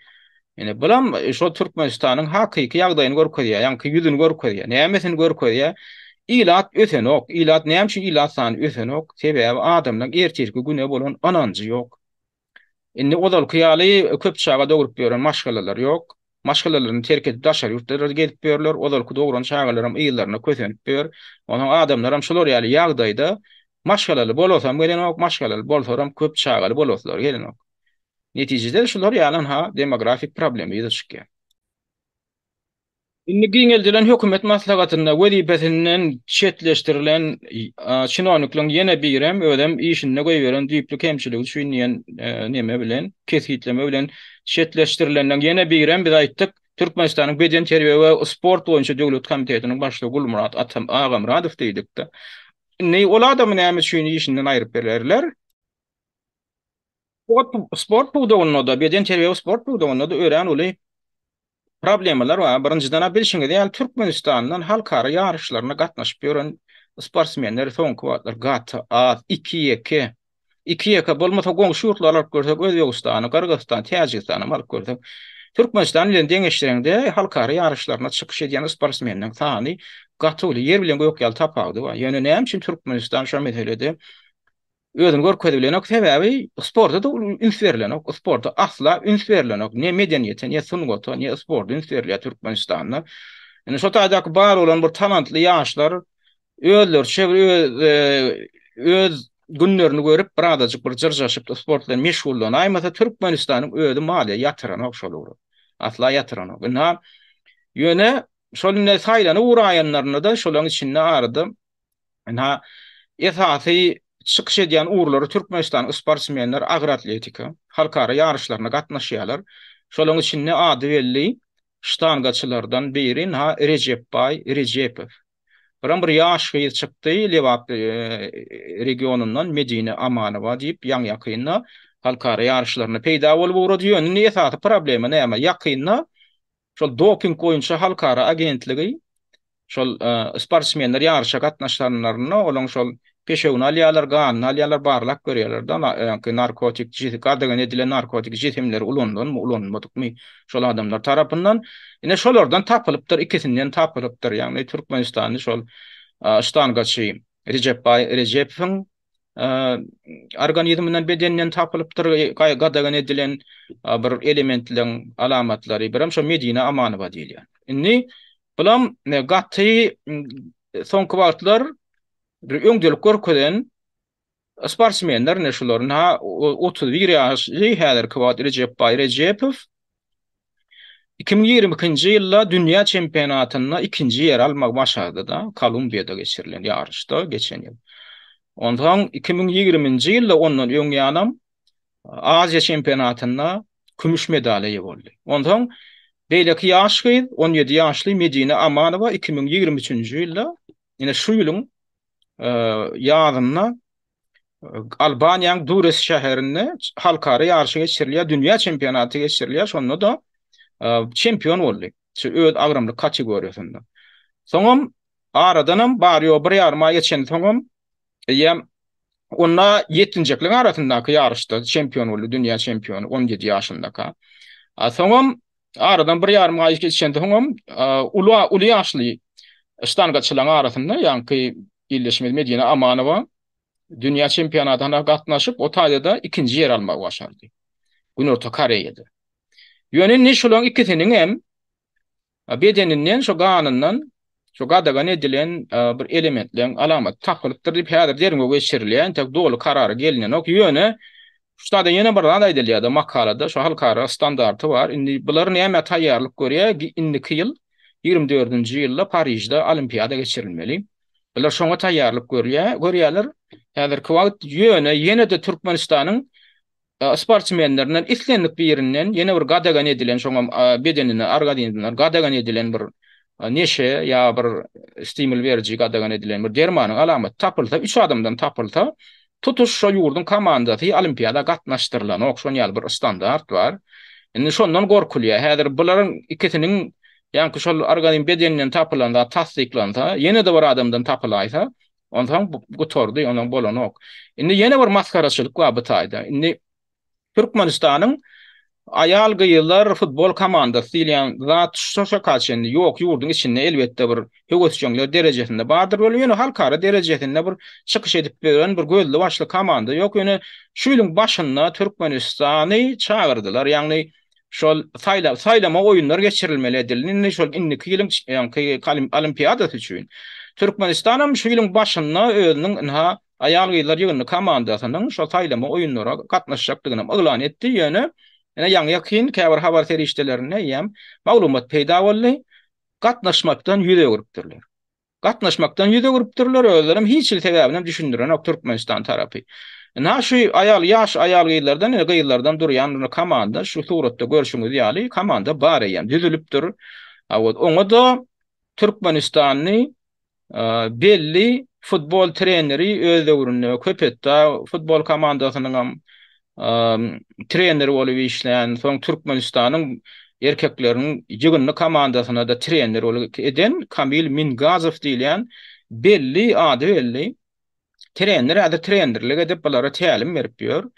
Ine bulam şo Türkmenistanyň hakyky ýagdaýyny görkezýär, ýaňky ýüzüni görkezýär. Nämesini görkezýär? Ilat ösenok. Ilat näme üçin ilat sany ösenok? Sebäbi adamlaryň ertirki güne bolan ynanjy ýok. Indi ozalky ýaly köp çaga dogrup ýören maşgalalar ýok. Maşgalalaryny terk edip daşary ýurtlara gezip ýörler. Ozalky dogran çagalaram yzlaryna kösenip ýör. Onsoň adamlaram şular ýaly ýagdaýda maşgalaly bolasam gelenok, maşgalaly bolsaram köp çagaly bolaslary gelenok. Netijede şular ýaly ynha demografik problema ýüze çykýar. Indi giňeldilen hökümet maslahatynda wezipesinden çetleşdirilen çinownikleriň ýene birem özem işinde goýberen düýpli kemçiligi üçin diýen neme bilen, kesgitleme bilen çetleşdirilenleriň ýene birem biz aýtdyk, Türkmenistanyň Bedenterbiýe we sport boýunça döwlet komitetiniň başlygy Gulmyrat Agamyradow diýdik-de. Indi ol adamy näme üçin işinden aýryp bererler? Sport pudagynda-da, bedenterbiýe we sport pudagynda-da örän uly Problemalar bar. Birinjiden-ä bilşiňiz ýaly Türkmenistandan halkara ýaryşlaryna gatnaşyp ýören sportsmenler soňky wagtlar gaty az, iki-ýeke. Iki-ýeke bolmasa goňşy ýurtlary alyp görsek, Özbegistany, Gyrgyzystany, Täjigistanam alyp görsek, Türkmenistan bilen deňeşdireňde halkara ýaryşlaryna çykyş edýän sportsmenleriň sany gaty uly, ýer bilen gök ýaly tapawudy bar. Ýöne näme üçin Türkmenistan şo meselede Özüni görkezibilenok, sebäbi sporta-da üns berlenok, sporta asla üns berlenok, ne medeniýete, ne sungata, ne sporta üns berilýär Türkmenistanda. Indi şo taýdaky bar bolan bir talantly ýaşlar özleriçe bir öz e, öz günlerini görüp birazajyk bir jyrjaşyp sport bilen meşgullanaýmasa Türkmenistanyň özi maliýe ýatyranok şol ugra. Asla ýatyranok. Ynha ýöne şol indi saýlanyp ugraýanlarynda-da şolaryň içinde arada Ynha, esasy çykyş edýän ugurlary Türkmenistanyň sportsmenleri agyr atletika, halkara ýaryşlaryna gatnaşýarlar. Şolaryň içinde ady belli ştangaçylardan biri ynha Rejepbaý Rejepow. Biram bir ýaş gyz çykdy Lebap regionyndan Medine Amanowa diýip ýaňy-ýakynda halkara ýaryşlarynda peýda bolup ugrady. Ýöne indi esasy problema näme? Ýakynda Şol doping boýunça halkara agentligi şol sportsmenler ýaryşa gatnaşanlarynda olaryň şol peşewini alýarlar, ganyny alýarlar, barlap görýärler-de, ýaňky narkotik, gadagan edilen narkotik jisimler ulanylanmy, ulanylmadykmy şol adamlar tarapyndan. Ine şolardan tapylypdyr, ikisinden tapylypdyr. Ýagny türkmenistanly şol ştangaçy Rejepbaý Rejepowyň organizminden bedeninden tapylypdyr gadagan edilen bir elementleriň alamatlary birem şo Medine Amanowa diýilýär. Indi bulam gaty soňky wagtlar bir öňdelik görkezen sportsmenler ine şular. Ha 31 ýaşly häzirki wagt Rejepbaý Rejepow 2022-nji ýylda dünýä çempionatynda ikinji ýeri almagy başardy-da, Kolumbiýada geçirilen ýaryşda geçen ýyl. Onsoň 2020-nji ýylda ondan öň ýanam Aziýa çempionatynda kümüş medala eýe boldy. Onsoň beýleki ýaş gyz, 17 ýaşly Medine Amanowa 2023-nji ýylda, ine şu ýylyň ýazynda Albaniýanyň Durres şäherinde halkara ýaryşy geçirilýär, dünýä çempionaty geçirilýär, şonda-da çempion boldy. Şu öz agramlyk kategoriýasynda. Soňam aradanam bary-ýogy bir ýarym aý geçensoňam eýýäm onda ýetginjekligiň arasyndaky ýaryşda çempion boldy, dünýä çempiony 17 ýaşyndaka. A soňam aradan bir ýarym aý geçenden soňam uly uly ýaşly ştangaçylaryň arasynda ýaňky ildeşimiz Medine Amanowa dünýä çempionatyna gatnaşyp, o taýda-da ikinji ýer almagy başardy. Günorta Koreýada. Ýöne indi şolaryň ikisiniň hem bedeninden, şo ganyndan şo gadagan edilen bir elementleriň alamaty tapylypdyr diýip, häzir derňew geçirilýär. Entek doly karara gelinenok. Ýöne şu taýda ýene bir zat aýdylýar-da makalada, şo halkara standarty bar. Indi bular nämä taýýarlyk görýär? Indiki ýyl, 24-nji ýylda Parižde Olimpiada geçirilmeli. Bular şoňa taýýarlyk görýär, görýärler. Häzirki wagt ýöne ýene-de Türkmenistanyň sportsmenlerinden islendik birinden ýene bir gadagan edilen, şoňam bedenine, organizmine gadagan edilen bir neşe ýa bir stimul beriji gadagan edilen bir dermanyň alamaty tapylsa, üç adamdan tapylsa, tutuş şo ýurduň komandasy olimpiada gatnaşdyrylanok. Şon ýaly bir standart bar. Indi şondan gorkulýar. Häzir bularyň ikisiniň ýaňky şol organizm bedeninden tapylan zat tassyklansa, ýene-de bir adamdan tapylaýsa, Onsoň gutardy, onsoň bolanok. Indi ýene bir masgaraçylyk bar bu taýda. Indi Türkmenistanyň aýal-gyzlar futbol komandasy diýilýän zat şu çaka çenli ýok. Ýurduň içinde elbetde bir höwesjeňler derejesinde bardyr welin, ýöne halkara derejesinde bir çykyş edip beren bir gözli-başly komanda ýok. Ýöne şu ýylyň başynda Türkmenistany çagyrdylar. Ýagny Şol saýla saýlama oýunlar geçirilmeli edildi. Indi şol indiki ýylyň ýaňky olimpiadasy üçin. Türkmenistanam şu ýylyň başynda özüniň ynha aýal-gyzlar ýygyndy komandasynyň şol saýlama oýunlara gatnaşjakdygyny yglan etdi. Ýöne ine ýaňy-ýakyn käbir habar serişdelerinde eýýäm maglumat peýda boldy. Gatnaşmakdan ýüz öwrüpdirler. Gatnaşmakdan ýüz öwrüpdirler, özlerem hiç hili sebäbinem düşündirenok Türkmenistan tarapy. Ynha şu aýal ýaş aýal-gyzlardan ine gyzlardan durýan bir komanda şu suratda görşüňiz ýaly komanda bar eýýäm düzülipdir. Hawa oňa-da Türkmenistanly belli futbol treneri öz döwründe Köpetdag futbol komandasynyňam treneri bolup işlän, soň Türkmenistanyň erkekleriniň ýygyndy komandasyna-da trener bolup eden Kamil Mingazow diýilýän belli, ady belli trener häzir trenerlik edip bulara tälim berip ýör.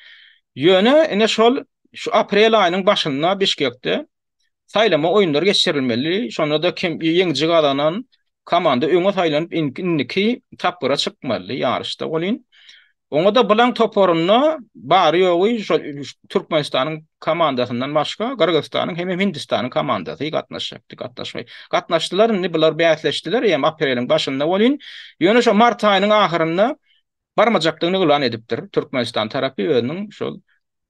Ýöne ine şol şu aprel aýynyň başynda Bişkekde saýlama oýunlary geçirilmeli. Şonda-da kim ýeňiji gazanan komanda öňe saýlanyp indiki tapgyra çykmaly ýaryşda welin. Oňa-da bilaň toparynda bary-ýogy şol Türkmenistanyň komandasyndan başga Gyrgyzystanyň hemem Hindistanyň komandasy gatnaşjakdy. Gatnaşmaý. Gatnaşdylar indi bular bäsleşdiler eýýäm apreliň başynda welin. Ýöne şo mart aýynyň ahyrynda barmajakdygyny yglan edipdir Türkmenistan tarapy özüniň şol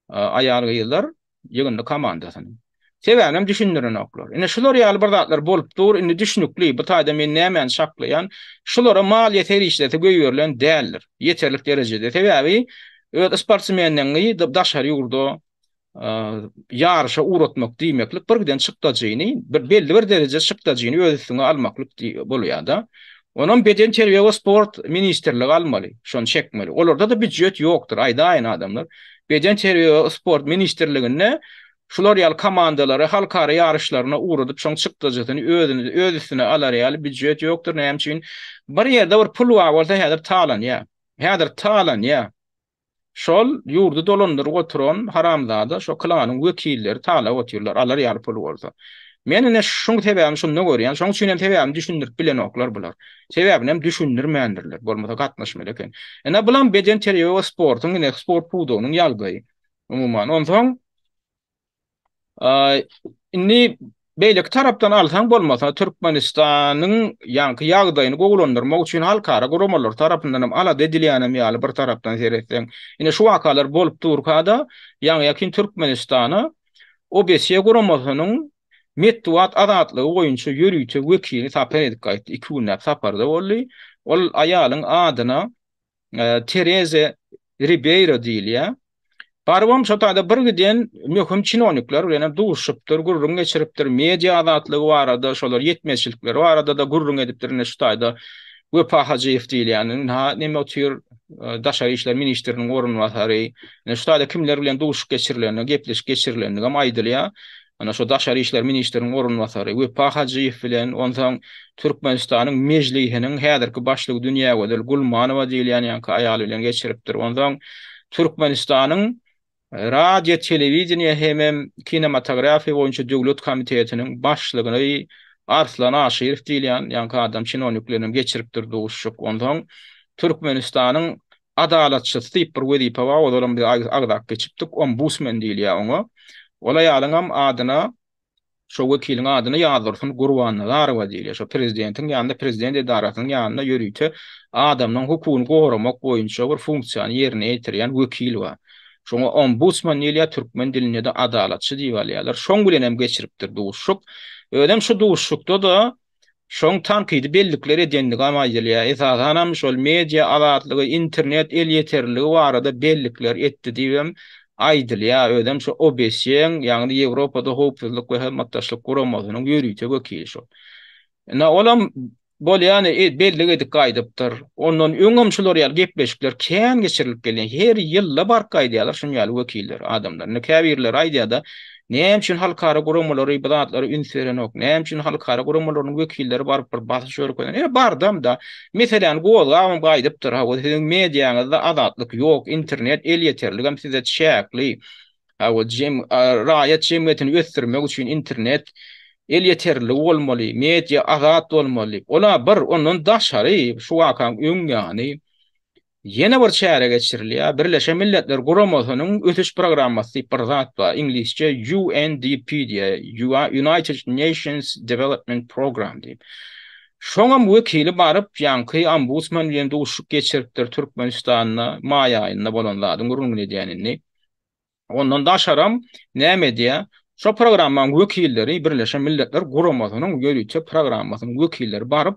aýal-gyzlar ýygyndy komandasynyň. Sebäbinem düşündirenoklar. Ine şular ýaly bir zatlar bolup dur. Indi düşnükli, bu taýda men nämäni çaklaýan, şulara maliýe serişdesi goýberilen däldir. Ýeterlik derejede. Sebäbi öz sportsmenleňi daşary ýurda ýaryşa ugratmak diýmeklik bir giden çykdajyny, bir belli bir derejede çykdajyny öz üstüňe almaklyk bolýar-da. Onam Bedenterbiýe we sport ministrligi almaly, şony çekmeli. Olarda-da býujet ýokdur, aýdaýyn adamlar. Bedenterbiýe we sport ministrliginde şular ýaly komandalary halkara ýaryşlaryna ugradyp, şoň çykdajysyny özüni öz üstüne alar ýaly býujet ýokdur. Näme üçin? Bir ýerde bir pul bar bolsa häzir talanýar. Häzir talanýar. Şol ýurdy dolandyryp oturan haramzada şo klanyň wekilleri talap otyrlar, alar ýaly puly bolsa. Men ine şuň sebäbini şunda görýän, şoň üçin hem sebäbini düşündirip bilenoklar bular. Sebäbini hem düşündirmändirler, bolmasa gatnaşmaly eken. Ine bulam beden terbiýe we sportuň ine sport pudagynyň ýagdaýy umuman. Onsoň Indi beýleki tarapdan alsaň bolmasa Türkmenistanyň ýaňky ýagdaýyny gowulandyrmak üçin halkara guramalar tarapyndan hem alada edilýänem ýaly bir tarapdan seretseň. Ine şu wakalar bolup durka-da ýaňy-ýakyn Türkmenistana OBSE guramasynyň metbugat azatlygy boýunça ýörite wekili sapar edip gaýtdy. Iki günläp saparda boldy. Ol aýalyň adyna Tereze Ribeýro diýilýär. Barybam şo taýda bir giden möhüm çinownikler bilen hem duşupdyr, gürrüň geçiripdir, media azatlygy barada, şolar ýetmezçilikleri barada-da gürrüň edipdir. Ine şu taýda Wepa Hajyýew diýilýän, ynha neme otyr, daşary işler ministriniň orunbasary. Ine şu taýda kimler bilen duşuşyk geçirilenini, gepleşik geçirilendigem aýdylýar. Ana şo daşary işler ministriniň orunbasary Wepa Hajyýew bilen, onsoň Türkmenistanyň Mejlisiniň häzirki başlygy Dünýägözel Gulmanowa diýilýän ýaňky aýal bilen geçiripdir. Onsoň Türkmenistanyň. Radio, telewideniýe hemem kinematografiýa boýunça döwlet komitetiniň başlygyny Arslan Aşyrow diýilýän ýaňky adam çinowniklerinem geçiripdir duşuşyk. Onsoň Türkmenistanyň Adalatçysy diýip bir wezipe bar, ozalam biz agzap geçipdik, ombusmen diýilýär oňa. Ol aýalyňam adyna Şo wekiliň adyna Ýazdursun Gurbannazarowa diýilýär. Şo prezidentiň ýanynda, prezident edarasynyň ýanynda ýörite adamlaryň hukugyny goramak boýunça bir funksiýany ýerine ýetirýän wekil bar. Şoňa ombudsman diýilýär, türkmen dilinde-de adalatçy diýip alýarlar. Şoň bilen hem geçiripdir duşuşyk. Özem şu duşuşykda-da Şoň tankydy bellikler edendigem aýdylýar. Esasanam şol media azatlygy, internet elýeterliligi barada bellikler etdi diýibem aýdylýar. Özem şu OBSE-iň, ýagny Ýewropada Howpsuzlyk we Hyzmatdaşlyk Guramasynyň ýörite wekili şol. Ine, olam bolýany bellik edip gaýdypdyr. Ondan öňem şular ýaly gepleşikler kän geçirilip gelýär. Her ýylda baryp gaýdýarlar şunuň ýaly wekiller, adamlar. Indi käbirleri aýdýar-da, Näme üçin halkara guramalary bu zatlara üns berenok? Näme üçin halkara guramalarynyň wekilleri baryp bir basyş görkezen? Ine bardam-da, meseläni gozgabam gaýdypdyr. Hawa, siziň mediaňyzda azatlyk ýok, internet elýeterligem size çäkli. Hawa, jem, raýat jemgyýetini ösdürmek üçin internet elýeterligi bolmaly, media azat bolmaly. Ol-a bir, ondan daşary şu wakaň öň ýany Ýene bir çäre geçirilýär. Birleşen Milletler Guramasynyň Ösüş programmasy diýip bir zat bar. Iňlisçe UNDP diýýär, United Nations Development Program diýip. Şoňam wekili baryp, ýaňky ombudsman bilen duşuşyk geçiripdir Türkmenistanda, maý aýynda bolan zadyň gürrüňini edýän indi. Ondan daşaram näme edýär? Şo programmaň wekilleri, Birleşen Milletler Guramasynyň ýörite programmasynyň wekilleri baryp,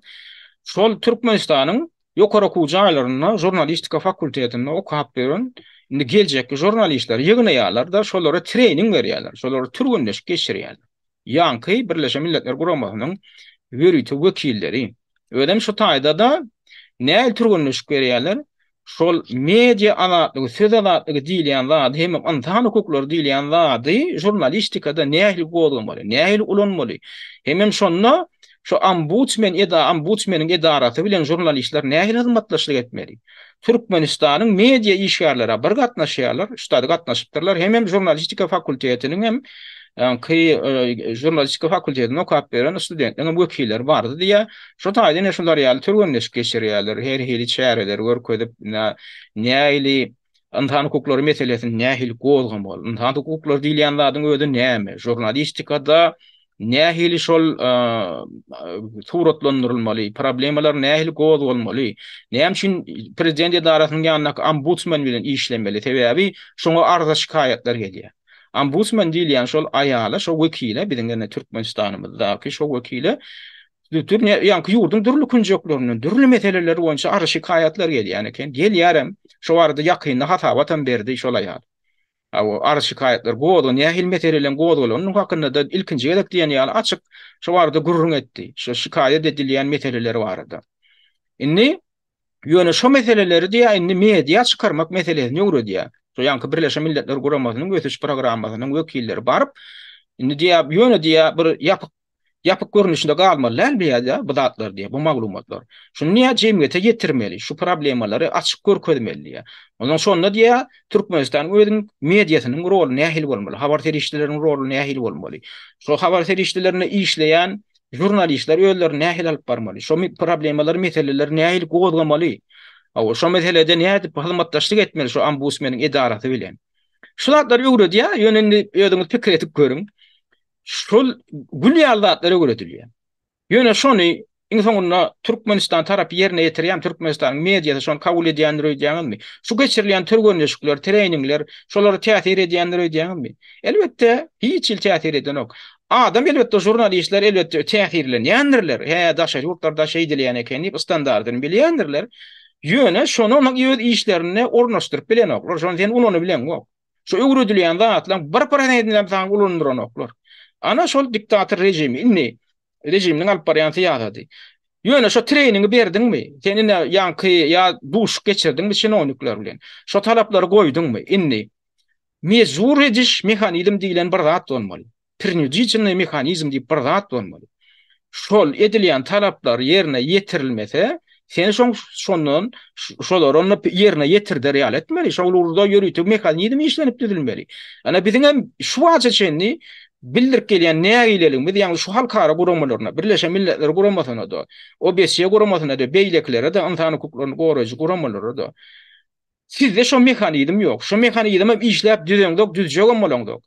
şol Türkmenistanyň ýokary okuw jaýlarynda žurnalistika fakultetinde okap ýören indi geljekki žurnalistleri ýygnaýarlar-da, şolara trening berýärler, şolara türgenleşik geçirýärler. Ýaňky Birleşen Milletler Guramasynyň ýörite wekilleri. Özem şu taýda-da nähili türgenleşik berýärler? Şol media azatlygy, söz azatlygy diýilýän zady hemem ynsan hukuklary diýilýän zady žurnalistikada nähili gozgamaly, nähili ulanmaly? Hemem şonda şu ombudsmen eda ombudsmeniň edarasy bilen žurnalistler nähili hyzmatdaşlyk etmeli? Türkmenistanyň media işgärleri bir gatnaşýarlar, şu taýda gatnaşypdyrlar, hemem žurnalistika fakultetiniň hem ky žurnalistika fakultetinde okap ýören studentleriň hem wekilleri bardy diýýär. Şu taýda ine şular ýaly türgenleşik geçirýärler, her hili çäreleri görkezip, nähili ynsan hukuklary meselesini nähili gozgamaly, ynsan hukuklary diýilýän zadyň özi näme, žurnalistikada nähili şol suratlandyrylmaly, problemalar nähili gozgalmaly, näme üçin prezident edarasynyň ýanyndaky ombudsman bilen işlemeli, sebäbi şoňa arza-şikaýatlar gelýär. Ombudsman diýilýän şol aýala, şo wekile, biziň ýene Türkmenistanymyzdaky şo wekile ýaňky ýurduň dürli künjeklerinden dürli meseleler boýunça arz-şikaýatlar gelýän eken. Gelýärem. Şo barada ýakynda hasabatam berdi şol aýal. Hawa, arz-şikaýatlar gozga, nähili meseleleriň gozgalanyny hakynda-da ilkinji gezek diýen ýaly açyk şo barada gürrüň etdi. Şo şikaýat edilýän meseleler barada. Indi ýöne şo meseleleri diýýär, indi media çykarmak meselesini öwredýär. Şo ýaňky Birleşen Milletler Guramasynyň ösüş programmasynyň wekilleri baryp, indi diýýär, ýöne diýýär, bir ýapyk Ýapyk görnüşinde galmaly däl bu ýa bu zatlar diýýär, bu maglumatlar. Şuny diýýär, jemgyýete ýetirmeli, şu problemalary açyk görkezmeli diýýär. Ondan şonda diýýär, Türkmenistanyň özüniň mediasynyň roly nähili bolmaly, habar serişdeleriniň roly nähili bolmaly? Şo habar serişdelerinde işleýän žurnalistler özlerini nähili alyp barmaly? Şo problemalary, meseleleri nähili gozgamaly? Hawa, şo meselede nädip hyzmatdaşlyk etmeli şo ombudsmeniň edarasy bilen? Şu zatlary öwredýär, ýöne indi özüňiz pikir edip görüň. Şol gül ýaly zatlar öwredilýär. Ýöne şony iň soňunda Türkmenistan tarapy ýerine ýetirýärmi, Türkmenistanyň mediasy şony kabul edýändir öýdýäňizmi? Şu geçirilýän türgenleşikler, treningler şolara täsir edýändir öýdýäňizmi? Elbetde, hiç hili täsir edenok. Adam elbetde žurnalistler elbetde täsirlenýändirler. Hä, daşary ýurtlarda şeýdilýän eken diýip standartyny bilýändirler. Ýöne şony onuň öz işlerinde ornaşdyryp bilenoklar. Şony sen ulanybileňok. Şu öwredilýän zatlaryň bir prosentinem saňa ulandyranoklar. Ana şol diktator režimi indi režiminiň alyp barýan syýasaty. Ýöne şo treningi berdiňmi? Sen ine ýaňky ýa duşuk geçirdiňmi çinownikler bilen? Şo talaplary goýduňmy? Indi mejbur ediş mehanizm diýlen bir zat bolmaly. Prinuditelnyý mehanizm diýip bir zat bolmaly. Şol edilýän talaplar ýerine ýetirilmese, Sen şoň şondan şolary onda ýerine ýetirder ýaly etmeli. Şol ugurda ýörite mehanizm işlenip düzülmeli. Ana biziň hem şu wagta çenli bildirip gelýän nägileligimiz, ýagny şu halkara guramalaryna, Birleşen Milletler Guramasyna-da, OBSE guramasyna-da, beýlekilere-de, ynsan hukuklaryny goraýjy guramalara-da sizde şo mehanizm ýok. Şo mehanizmem işläp düzeňzok, düzjegem bolaňzok.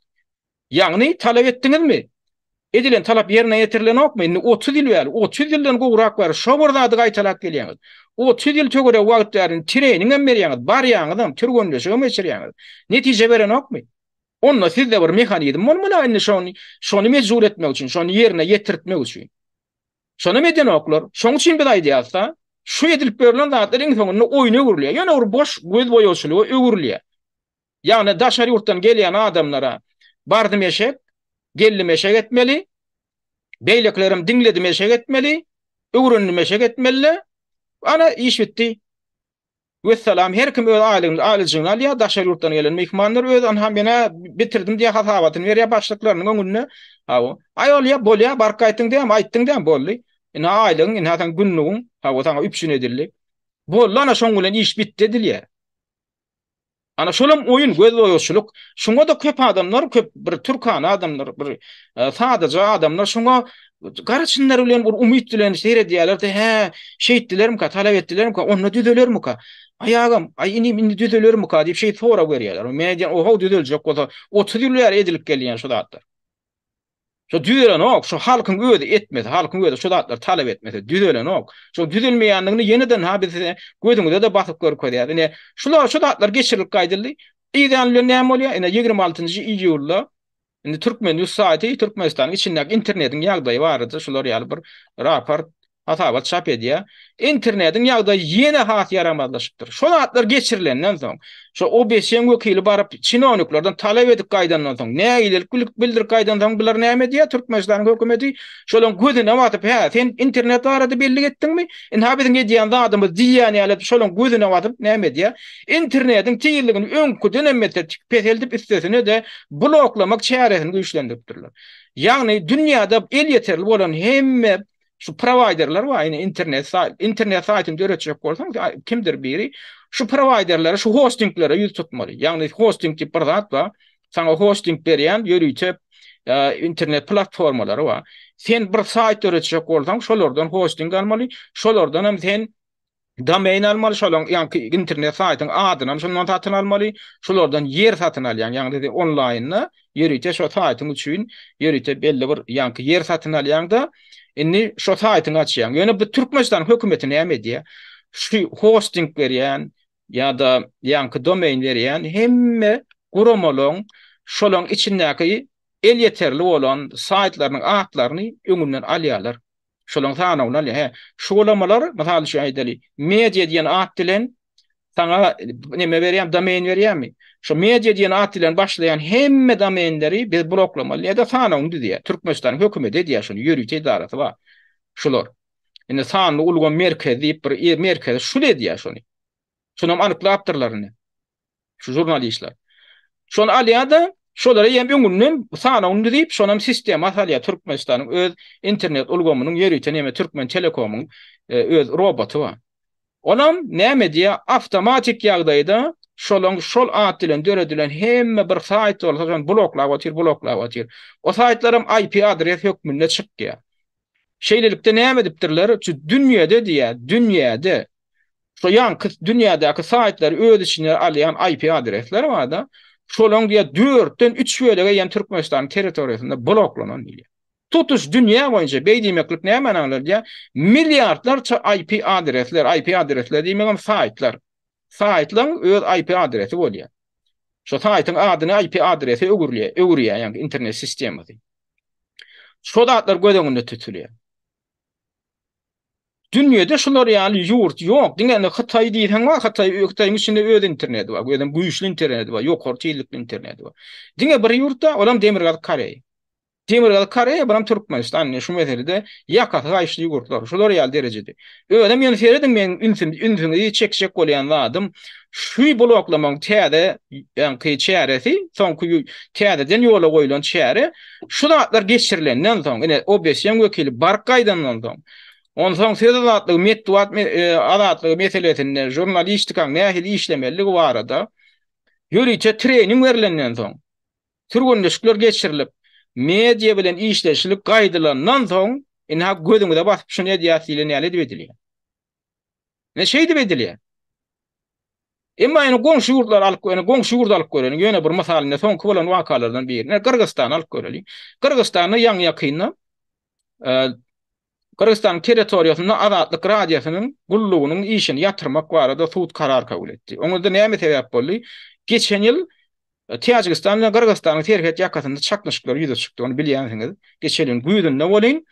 Ýagny talap etdiňizmi? Edilen talap ýerine ýetirilenokmy? Indi 30 ýyl bäri, 30 ýyldan gowrak bäri şo bir zady gaýtalap gelýäňiz. 30 ýyl töweregi wagt bäri indi treningem berýäňiz, barýaňyzam, türgenleşigem geçirýäňiz. Netije berenokmy? Onda sizde bir mehanizm bolmaly-a indi şony, şony mejbur etmek üçin, şony ýerine ýetirtmek üçin. Şonam edenoklar. Şoň üçin biz aýdýarys-da, şu edilip berlen zatlar iň soňunda oýna öwrülýär. Ýöne bir boş gözboýagçylyga öwrülýär. Ýagny daşary ýurtdan gelýän adamlara bardym eşek, geldim eşek etmeli, beýlekilerem diňledim eşek etmeli, öwrendim eşek etmeli-de, ana iş bitdi. Wessalam, her kim öz aýlygyny, aýlyjygyny alýar, daşary ýurtdan gelen myhmanlar öz anha men-ä bitirdim diýýär hasabatyny berýär başlyklarynyň öňünde. Hawa. Aý bolýa, bolýa, baryp gaýtdyň diýýärmi, aýtdyň diýýärmi, boldy. Ine aýlygyň, ine seň günlügiň, hawa saňa üpjün edildi. Boldy ana şoň bilen iş bitdi edilýär. Ana şolam oýun, gözboýagçylyk. Şuňa-da köp adamlar, köp bir türkana adamlar, bir e, sadaja adamlar şuňa gara çynlar bilen bir umyt bilen seredýärler-de, hä, şeýtdilermika, talap etdilermika, onda düzelermika? Aý agam, aý inim indi düzelermika diýip şeýdip sorag berýärler. Men aýdýan, oho düzeljek bolsa 30 ýyl bäri edilip gelýän şu zatlar. Şo düzelenok, şo halkyň özi etmese, halkyň özi şo zatlary talap etmese düzelenok. Şo düzelmeýändigini ýene-de ha biz size gözüňize-de basyp görkezýäris. Ine, şular şu zatlar geçirilip gaýdyldy. Yzýany bilen näme bolýar? Ine, 26-njy iýulda indi Türkmen News saýty Türkmenistanyň içindäki internetiň ýagdaýy barada şular ýaly bir raport hasabat çap edýär. Internetiň ýagdaýy ýene has ýaramazlaşypdyr. Şo zatlar geçirilenden soň, şo OBSE-niň wekili baryp çinowniklerden talap edip gaýdandan soň, nägilelik bildirip gaýdansoň bular näme edýär? Türkmenistanyň hökümeti şolaryň gözüne batyp, hä, sen internet barada bellik etdiňmi? Ynha biziň edýän zadymyz diýýän ýaly edip şolaryň gözüne batyp näme edýär? Internetiň tizligini öňküdenem beter peseldip üstesine-de bloklamak çäresini güýçlendiripdirler. Ýagny dünýäde elýeterli bolan hemme Şu prowaýderler bar, ine internet saýt, internet saýtyny döretjek bolsaň, kimdir biri şu prowaýderlere, şu hostinglere ýüz tutmaly. Ýagny hosting diýip bir zat bar. Saňa hosting berýän ýörite e, internet platformalary bar. Sen bir saýt döretjek bolsaň, şolardan hosting almaly, şolardan hem sen Domain almaly, şolaň ýaňky internet saýtyň adynam şondan satyn almaly, şolardan ýer satyn alýaň, ýagny sen onlaýnda ýörite şo saýtyň üçin ýörite belli bir ýaňky ýer satyn alýaňda, indi şo saýtyňy açýaň. Ýöne bu Türkmenistanyň hökümeti näme edýär? Şu hosting berýän ýa-da ýaňky domain berýän hemme guramalaryň şolaň içindäki elýeterli bolan saýtlarynyň atlaryny öňünden alýarlar. Şolaryň sanawyny alýar. Hä, şu gulamalar, mysal üçin aýdaly, media diýen at bilen saňa neme berýär, domain berýärmi? Şu media diýen at bilen başlaýan hemme domainleri biz bloklamaly ýa-da sanawyny düzýär. Türkmenistanyň hökümeti edýär şuny, ýörite edarasy bar. Şular. Indi sanly ulgam merkezi diýip bir merkezi şul edýär şuny. Şunam anyklapdyrlar indi. Şu žurnalistler. Şony alýar-da, şolary hem öňünden sanawyny düzüp, şonam sistema salýar. Türkmenistanyň öz internet ulgamynyň ýörite neme Türkmen Telekomyň e, öz roboty bar. Olam näme edýär? Awtomatik ýagdaýda şolaň şol at bilen döredilen hemme bir saýt bolsa şony bloklap otyr, bloklap otyr. O saýtlaram IP adres hökmünde çykýar. Şeýlelikde näme edipdirler? Şu dünýede diýýär, dünýäde Şo ýaňky dünýädäki saýtlary öz içine alýan IP adresleri barda, şolaň diýýär dörtden üç bölegi eýýäm Türkmenistanyň territoriýasynda bloklanan diýýär. Tutuş dünýä boýunça beý diýmeklik nämäni aňladýar? Milliardlarça IP adresler, IP adresler diýmegem saýtlar. Saýtlaryň öz IP adresi bolýar. Şo saýtyň adyny IP adrese öwrülýär, öwürýär ýaňky internet sistemasy. Şo zatlar göz öňünde tutulýar. Dünýede şular ýaly ýurt ýok. Diňe indi Hytaý diýseň bar, Hytaý, Hytaýyň içinde öz interneti bar. Özem güýçli interneti bar, ýokary tizlikli interneti bar. Diňe bir ýurtda, olam Demirgazyk Koreýa. Demirgazyk Koreýa, buram Türkmenistan. Indi şu meselede ýakasy gaýyşly ýurtlar. Şular ýaly derejede. Özem ýöne serediň meň ünsüm, ünsüňizi çekjek bolýan zadym şu bloklamagyň täze ýaňky çäresi, soňky täzeden ýola goýlan çäre şu zatlar geçirilenden soň, ine OBSE-niň wekili baryp gaýdandan soň. Onsoň söz azatlygy, metbugat azatlygy meselesinde žurnalistikaň nähili işlemelidigi barada ýörite trening berlenden soň, türgenleşikler geçirilip, media bilen işleşilik gaýdylandan soň, ynha gözüňize basyp şuny edýäs diýlen ýaly edip edilýär. Ine şeýdip edilýär. Emma ýene goňşy ýurtlary alyp, ýene goňşy ýurdy alyp göreliň. Ýöne bir mysal indi soňky bolan wakalardan birini Gyrgyzystany alyp göreliň. Gyrgyzystanda ýaňy-ýakynda Gyrgyzystanyň territoriýasynda Azatlyk Radiosynyň gullugynyň işini ýatyrmak barada sud karar kabul etdi. Oňa-da näme sebäp boldy? Geçen ýyl Täjigistan bilen Gyrgyzystanyň serhet ýakasynda çaknyşyklar ýüze çykdy, ony bilýänsiňiz. Geçen ýylyň güýzünde welin,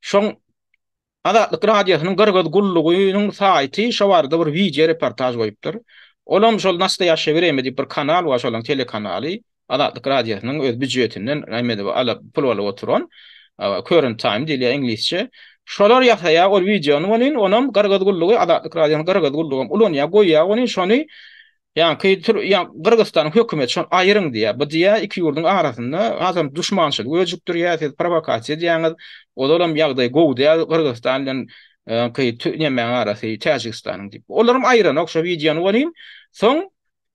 şoň Azatlyk Radiosynyň Gyrgyz gullugynyň saýty şo barada bir wideo reportaž goýupdyr. Olam şol Nastoýaşşe Wremýa diýip bir kanal bar, şolaryň telekanaly. Azatlyk Radiosynyň öz býujetinden näme edip alyp pul alyp oturan Current Time diýilýär iňlisçe. Şolar ýasaýar ol wideony welin, onam Gyrgyz gullugy, Azatlyk Radiosynyň Gyrgyz gullugam ulanýar, goýýar welin şony Ýaňky tür ýa Gyrgyzystanyň hökümeti şony aýyryň diýýär. Bu diýýär iki ýurduň arasynda hasam duşmançylyk öjükdirýär, siz prowokasiýa edýäňiz. Ozalam ýagdaý gowy däl Gyrgyzystan bilen ýaňky nemäň arasy Täjigistanyň diýip. Olaram aýyranok şo wideony welin soň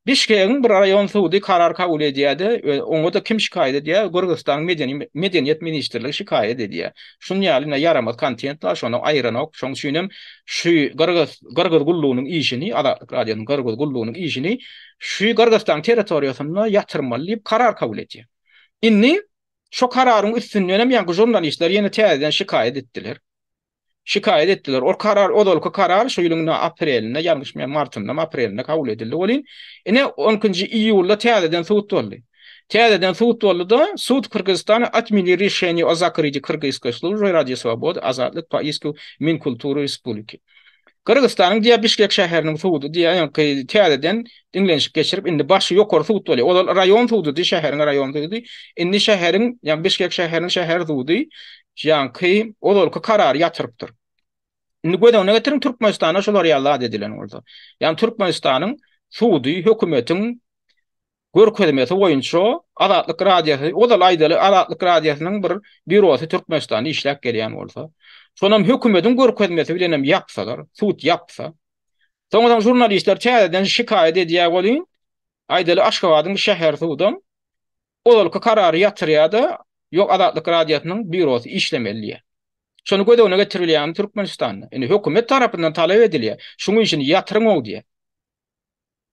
Bişkegiň bir raýon sudy karar kabul edýär-de, oňa-da kim şikaýat edýär? Gyrgyzystanyň medeni medeniýet ministrligi şikaýat edýär. Şuny ýaly ine ýaramaz kontent bar, şony aýyranok. Şoň üçinem şu gyrgyz gyrgyz gullugynyň işini, Azatlyk Radiosynyň gyrgyz gullugynyň işini şu Gyrgyzystanyň territoriýasynda ýatyrmaly diýip karar kabul edýär. Indi şo kararyň üstündenem ýaňky žurnalistler ýene täzeden şikaýat etdiler. Şikaýat etdiler. Ol karar, ozalky karar şu ýylyň aprelinde, ýalňyşmaýan martyndamy, aprelinde kabul edildi welin, ine on ikinji iýulda täzeden sud boldy. Täzeden sud boldy-da, Sud Kyrgyzystana otmenili rişeniýe o zakrytiýi Kyrgyzskoý služby Radio Swobody Azatlyk po isku Minkultury Respubliki. Gyrgyzystanyň diýýär Bişkek şäheriniň sudy diýýär ýaňky täzeden diňlenişik geçirip indi başy ýokary sud bolýar. Ozal raýon sududy, şäheriň raýon sudy. Indi şäheriň, ýagny Bişkek şäheriniň şäher sudy ýaňky ozalky karary ýatyrypdyr. Indi göz öňüne getiriň Türkmenistanda şular ýaly zat edilen bolsa. Ýagny Türkmenistanyň sudy hökümetiň görkezmesi boýunça Azatlyk Radiosy, ozal aýdaly Azatlyk Radiosynyň bir býurosy Türkmenistanda işläp gelýän bolsa, şonam hökümetiň görkezmesi bilenem ýapsalar, sud ýapsa, soňra žurnalistler täzeden şikaýat edýär welin, aýdaly Aşgabadyň şäher sudam ozalky karary ýatyrýar-da, ýok Azatlyk Radiosynyň býurosy işlemeli diýýär. Şony göz öňüne getirilýärmi Türkmenistanda? Indi hökümet tarapyndan talap edilýär, şuň işini ýatyryň-ow diýýär.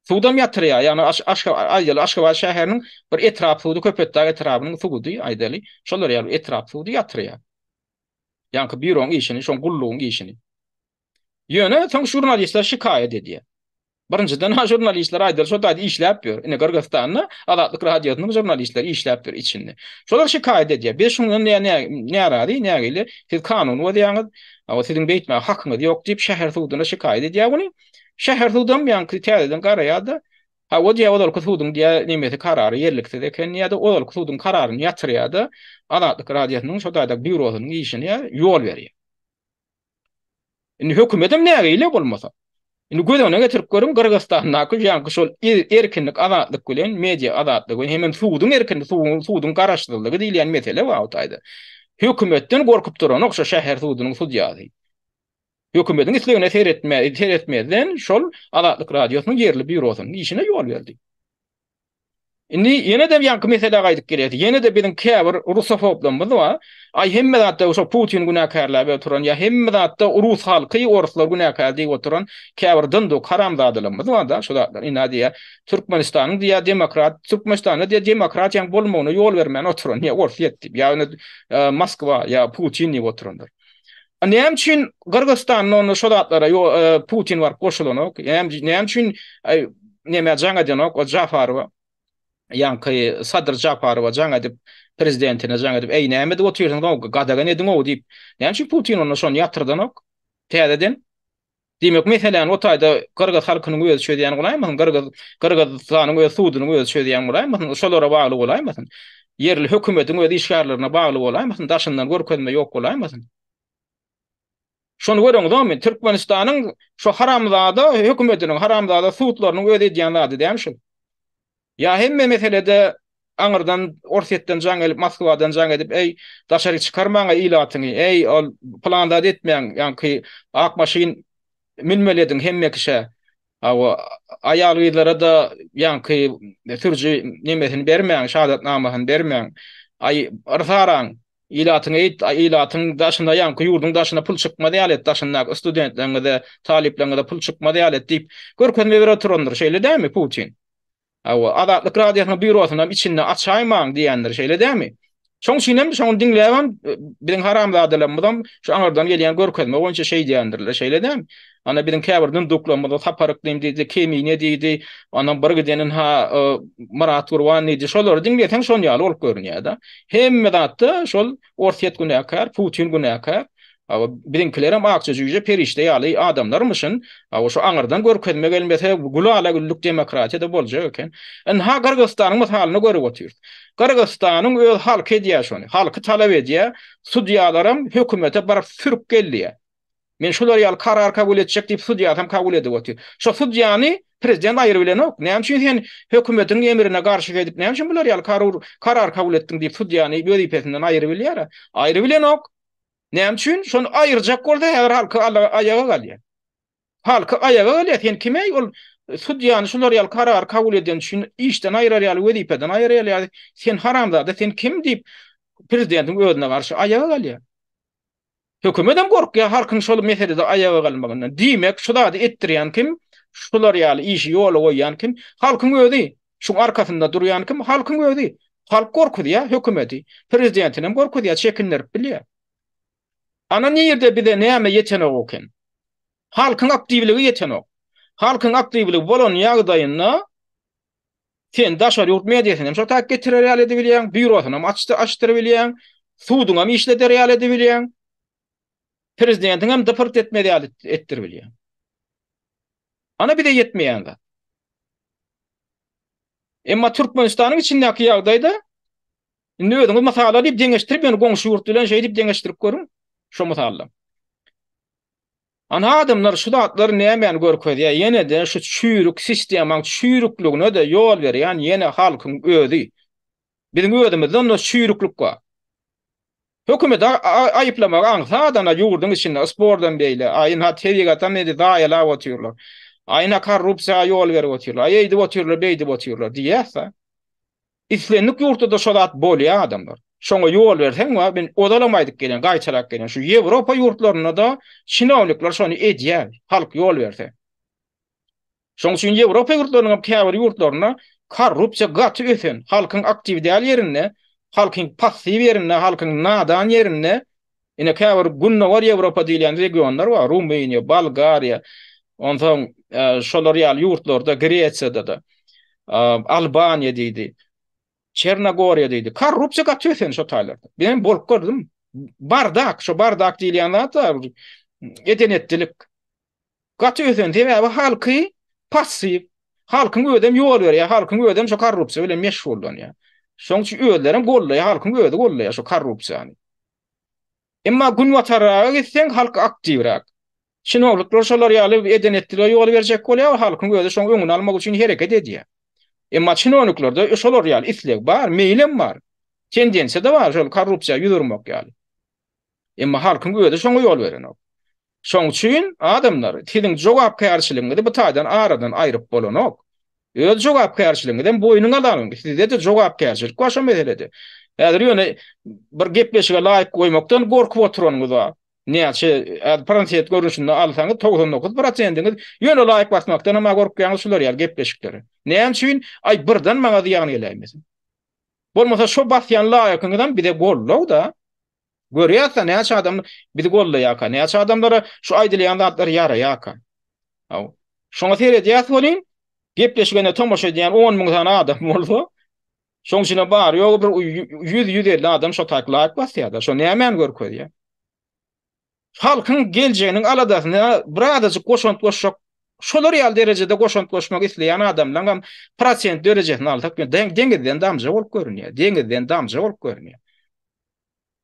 Sudam ýatyrýar, ýagny aýdaly Aşgabat şäheriniň bir etrap sudy, Köpetdag etrabynyň sudy aýdaly, şolar ýaly etrap sudy ýatyrýar. Ýaňky býuroň işini, şoň gullugyň işini. Ýöne soň žurnalistler şikaýat edýär. Birinjiden ha žurnalistler aýdaly şo taýda işläp ýör. Ine Gyrgyzystanda Azatlyk Radiosynyň žurnalistleri işläp ýör içinde. Şolar şikaýat edýär. Biz şundan närazy, nägile, siz kanuny bozýaňyz, siziň beýtmäge hakyňyz ýok diýip şäher suduna şikaýat edýär muny. Şäher sudam ýaňky täzeden garaýar-da, Hawa diýýär, ozalky suduň diýýär, nemesi karary ýerliksiz eken diýýär-de, ozalky suduň kararyny ýatyrýar-da, Azatlyk Radiosynyň şo taýdaky býurosynyň işine ýol berýär. Indi hökümetem nägile bolmasa. Indi göz öňüne getirip görüň, Gyrgyzystandaky ýaňky şol erkinlik, azatlyk bilen, media azatlygy bilen hemem suduň erkinligi, suduň garaşsyzlygy diýilýän mesele bar o taýda. Hökümetden gorkup duranok şo şäher sudunyň sudýasy. Hökümetiň islegine seretme, seretmezden şol Azatlyk Radiosynyň ýerli býurosynyň işine ýol berdi. Indi ýene-de ýaňky meselä gaýdyp gelýäs. Ýene-de biziň käbir rusofoblarymyz bar. Aý hemme zatda şo Putini günäkärläp oturan ýa hemme zatda rus halky, oruslar günäkär diýip oturan käbir dynduk haramzadalarymyz bar-da şo zatlar. Ynha diýýär, Türkmenistanyň diýýär demokrat, Türkmenistanda diýýär demokratiýaň bolmagyna ýol bermän oturan diýýär Orsýet diýip. Ýa Moskwa ýa Putin diýip oturanlar. Näme üçin Gyrgyzystanda onda şo zatlara Putin baryp goşulanok? Näme üçin näme jaň edenok o Jafarowa? Ýaňky Sadyr Japarowa jaň edip, prezidentine jaň edip, "Eý, näme edip otyrsyňyz, gadagan ediň-ow" diýip. Näme üçin Putin onda şony ýatyrdanok? Täzeden? Diýmek, meseläni o taýda gyrgyz halkynyň özi çözýän bolaýmasyn, gyrgyz Gyrgyzystanyň öz sudunyň özi çözýän bolaýmasyn, şolara bagly bolaýmasyn. Ýerli hökümetiň öz işgärlerine bagly bolaýmasyn, daşyndan görkezme ýok bolaýmasyn. Şony göreňizokmy? Türkmenistanyň şo haramzada hökümetiniň, haramzada sudlarynyň öz edýän zady dämi şul? Ýa hemme meselede. aňyrdan Orsýetden jaň gelip, Moskwadan jaň edip, eý, daşary çykarmaň-a ilatyňy, eý, ol pylan zat etmäň, ýaňky ak maşyn münmeli ediň hemme kişä. Hawa, aýal-gyzlara-da ýaňky sürüji nemesini bermäň, şahadatnamasyny bermäň. Aý, yrsaraň, ilatyňy eýt, ilatyň daşyna, ýaňky ýurduň daşyna pul çykmaz ýaly et, daşyndaky studentleriňize, talyplaryňyza pul çykmaz ýaly et diýip, görkezme berip oturandyr. Şeýle dälmi, Putin? Hawa, Azatlyk Radiosynyň býurosynam içinde açaýmaň diýendir, şeýle dälmi? Şoň üçin hem şony diňläbem biziň haramzadalarymyzam şu aňyrdan gelýän görkezme boýunça şeý diýendirler, şeýle dälmi? Ana biziň käbir dunduklarymyz Sapar Yklym diýdi, Kemine diýdi, ondan bir giden ynha Myrat Gurban diýdi. Şolary diňleseň şon ýaly bolup görünýär-de. Hemme zatda şol Orsýet günäkär, Putin günäkär. Hawa, biziňkilerem akja jüýje perişde ýaly adamlarmyşyn. Hawa, şu aňyrdan görkezme gelmese, gülala-güllük demokratiýa-da boljak eken. Ynha, Gyrgyzystanyň mysalyny görüp otyrys. Gyrgyzystanyň öz halky edýär şony. Halky talap edýär. Sudýalaram hökümete baryp sürüp gel diýýär. Men şular ýaly karar kabul etjek diýip sudýasam kabul edip otyr. Şo sudýany prezident aýrybilenok. Näme üçin sen hökümetiň emrine garşy edip, näme üçin bular ýaly karar kabul etdiň diýip sudýany wezipesinden aýrybilýär-ä. Aýrybilenok. Näme üçin? Şony aýyrjak bolsa häzir halky aýaga galýar. Halky aýaga galýar. Sen kime ol sudýany şular ýaly karary kabul eden üçin işden aýyrar ýaly, wezipeden aýyrar ýaly, sen haramzada, sen kim diýip prezidentiň özüne garşy aýaga galýar. Hökümet hem gorkýar halkyň şol meselede aýaga galmagyndan. Diýmek, şu zady etdirýän kim? Şular ýaly işi ýola goýýan kim? Halkyň özi. Şuň arkasynda durýan kim? Halkyň özi. Halk gorkuzýar hökümeti. Prezidentinem gorkuzýar, çekindirip bilýär. Ana nirde bize näme ýetenok eken? Halkyň aktiwligi ýetenok. Halkyň aktiwligi bolan ýagdaýynda sen daşary ýurt mediasyny hem şo taýyk getirer ýaly edibilýäň, býurosyny hem açdyrybilýäň, suduňam işleder ýaly edibilýäň, prezidentiň hem dypyrt etmez ýaly etdiribilýäň. Ana bize ýetmeýän zat. Emma Türkmenistanyň içindäki ýagdaýda indi özüňiz mysal alyp deňeşdirip ýöne goňşy ýurt bilen şeýdip deňeşdirip görüň şo mysalda. Ana adamlar şu zatlar nämäni görkezýär? Ýene-de şu çüýrük sistemaň çüýrükligine-de ýol berýän ýene halkyň özi. Biziň özümizde onda çüýrüklik bar. Hökümeti aýyplamak aňsat ana ýurduň içinde spordan beýle, a ynha tebigatam indi zaýalap otyrlar. A ynha korrupsiýa ýol berip otyrlar. A eýdip otyrlar, beýdip otyrlar diýýäs-de. Islendik ýurtda-da şo zat bolýar adamlar. Şoňa ýol berseň we men ozalam aýdyp gelýän, gaýtalap gelýän, şu Ýewropa ýurtlarynda-da çinownikler şony edýär, halk ýol berse. Şonuň üçin Ýewropa ýurtlarynyň hem käbir ýurtlarynda korrupsiýa gaty ösen, halkyň aktiw däl ýerinde, halkyň passiw ýerinde, halkyň nadan ýerinde, ine käbir Gündogar Ýewropa diýilýän regionlar bar, Rumyniýa, Bolgariýa, onsoň şolar ýaly ýurtlarda, Gresiýada-da, Albaniýa diýdi, Çernogoriýa diýdi. Korrupsiýa gaty ösen şo taýlarda. Men bolup gördüm. Bardak, şo bardak diýilýän zat bar, eden-etdilik. Gaty ösen sebäbi halky passiw. Halkyň özem ýol berýär, halkyň özem şo korrupsiýa bilen meşgullanýar. Şoň üçin özlerem gollaýar, halkyň özi gollaýar şo korrupsiýany. Emma günbatarraga gitseň halk aktiwräk. Çinownikler şolar ýaly eden-etdilige ýol berjek bolýar, halkyň özi şoň öňüni almak üçin hereket edýär. Emma çinowniklerde şolar ýaly isleg bar, meýlem bar. Tendensiýa-da bar şol korrupsiýa ýüz urmak ýaly. Emma halkyň özi şoňa ýol berenok. Şoň üçin, adamlar, siziň jogapkärçiligiňizi bu taýdan aradan aýryp bolanok. Öz jogapkärçiligiňizem boýnuňa alyň. Sizde-de jogapkärçilik bar şo meselede. Häzir ýöne bir gepleşige laýyk goýmakdan gorkup oturanyňyz bar. Näçe prosent görnüşinde alsaňyz, 99 prosendiňiz ýöne laýyk basmakdan hem gorkýaňyz şular ýaly gepleşiklere. Näme üçin? Aý, birden maňa zyýan geläýmesin. Bolmasa şo basýan laýykyňyzam bize goldaw-da. Görýäs-de näçe adam bizi gollaýarka, näçe adamlara şu aýdylýan zatlar ýaraýarka. Haw. Şoňa seredýäs welin, gepleşigine tomaşa edýän 10 müň sany adam bolsa, şoň içinde bary-ýogy bir 100-150 adam şo taýk laýk basýar-da. Şo nämäni görkezýär? Halkyň geljeginiň aladasyna birazajyk goşant goşjak, şolar ýaly derejede goşant goşmak isleýän adamlaryň hem prosent derejesini alsak, deňizden damja bolup görünýär. Deňizden damja bolup görünýär.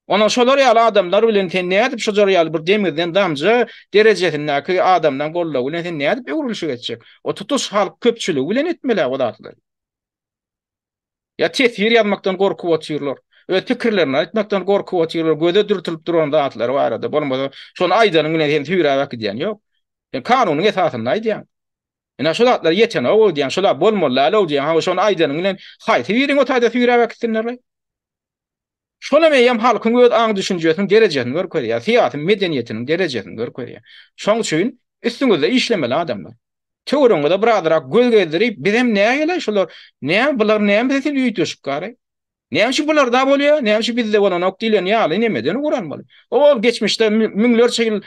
Ondan şolar ýaly adamlar bilen sen nädip şolar ýaly bir deňizden damja derejesindäki adamdan goldaw bilen sen nädip öwrülişik etjek? O tutuş halk köpçüligi bilen etmeli o zatlary. Ýa teswir ýazmakdan gorkup otyrlar. Öz pikirlerini aýtmakdan gorkup otyrlar, göze dürtülip duran zatlar barada. Bolmasa, şony aýdanyň bilen seni süýräp äkidýän ýok. Sen kanunyň esasynda aýdýaň. Ine şu zatlar ýetenok diýýäň, şular bolmaly däl-ow diýýäň. Hawa, şony aýdanyň bilen haýsy biriňi o taýda süýräp äkitsinler-leý? Şolam eýýäm halkyň öz aň-düşünjesiniň derejesini görkezýär, syýasy medeniýetiniň derejesini görkezýär. Şoň üçin üstüňizde işlemeli adamlar. Töweregiňize birazrak göz gezdirip, bizem nägele şular, näme bular näme sen üýtgeşik gary? Näme üçin bularda bolýar, näme üçin bizde bolanok diýlen ýaly nemeden ugur almaly. Ol geçmişde müňlerçe ýyl,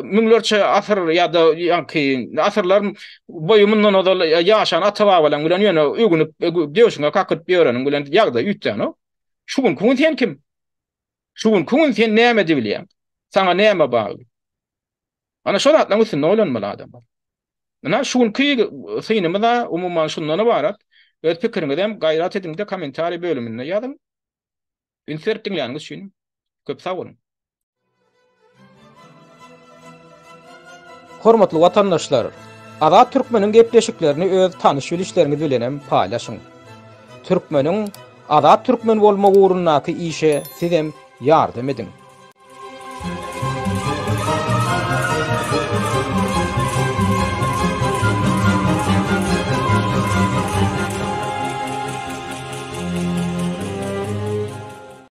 müňlerçe asyr ýa-da ýaňky asyrlar boýy mundan ozal ýaşan ata-babalaň bilen ýöne ögünip, döşüňe kakyp ýöreniň bilen ýagdaý üýtgänok. Şu günki gün sen kim? Şu günki gün sen näme edibilýäň? Saňa näme bagly? Ana şol zatlaryň üstünde oýlanmaly adamlar. Ynha şu günki synymyz-a umuman şundan ybarat. Öz pikiriňizi hem gaýrat ediň-de kommentariý bölüminde ýazyň. Üns berip diňläniňiz üçin köp sag boluň. Hormatly watandaşlar! Azat Türkmeniň gepleşiklerini öz tanyş-bilişleriňiz bilenem paýlaşyň. Türkmeniň azat türkmen bolmagy ugrundaky işe sizem ýardam ediň.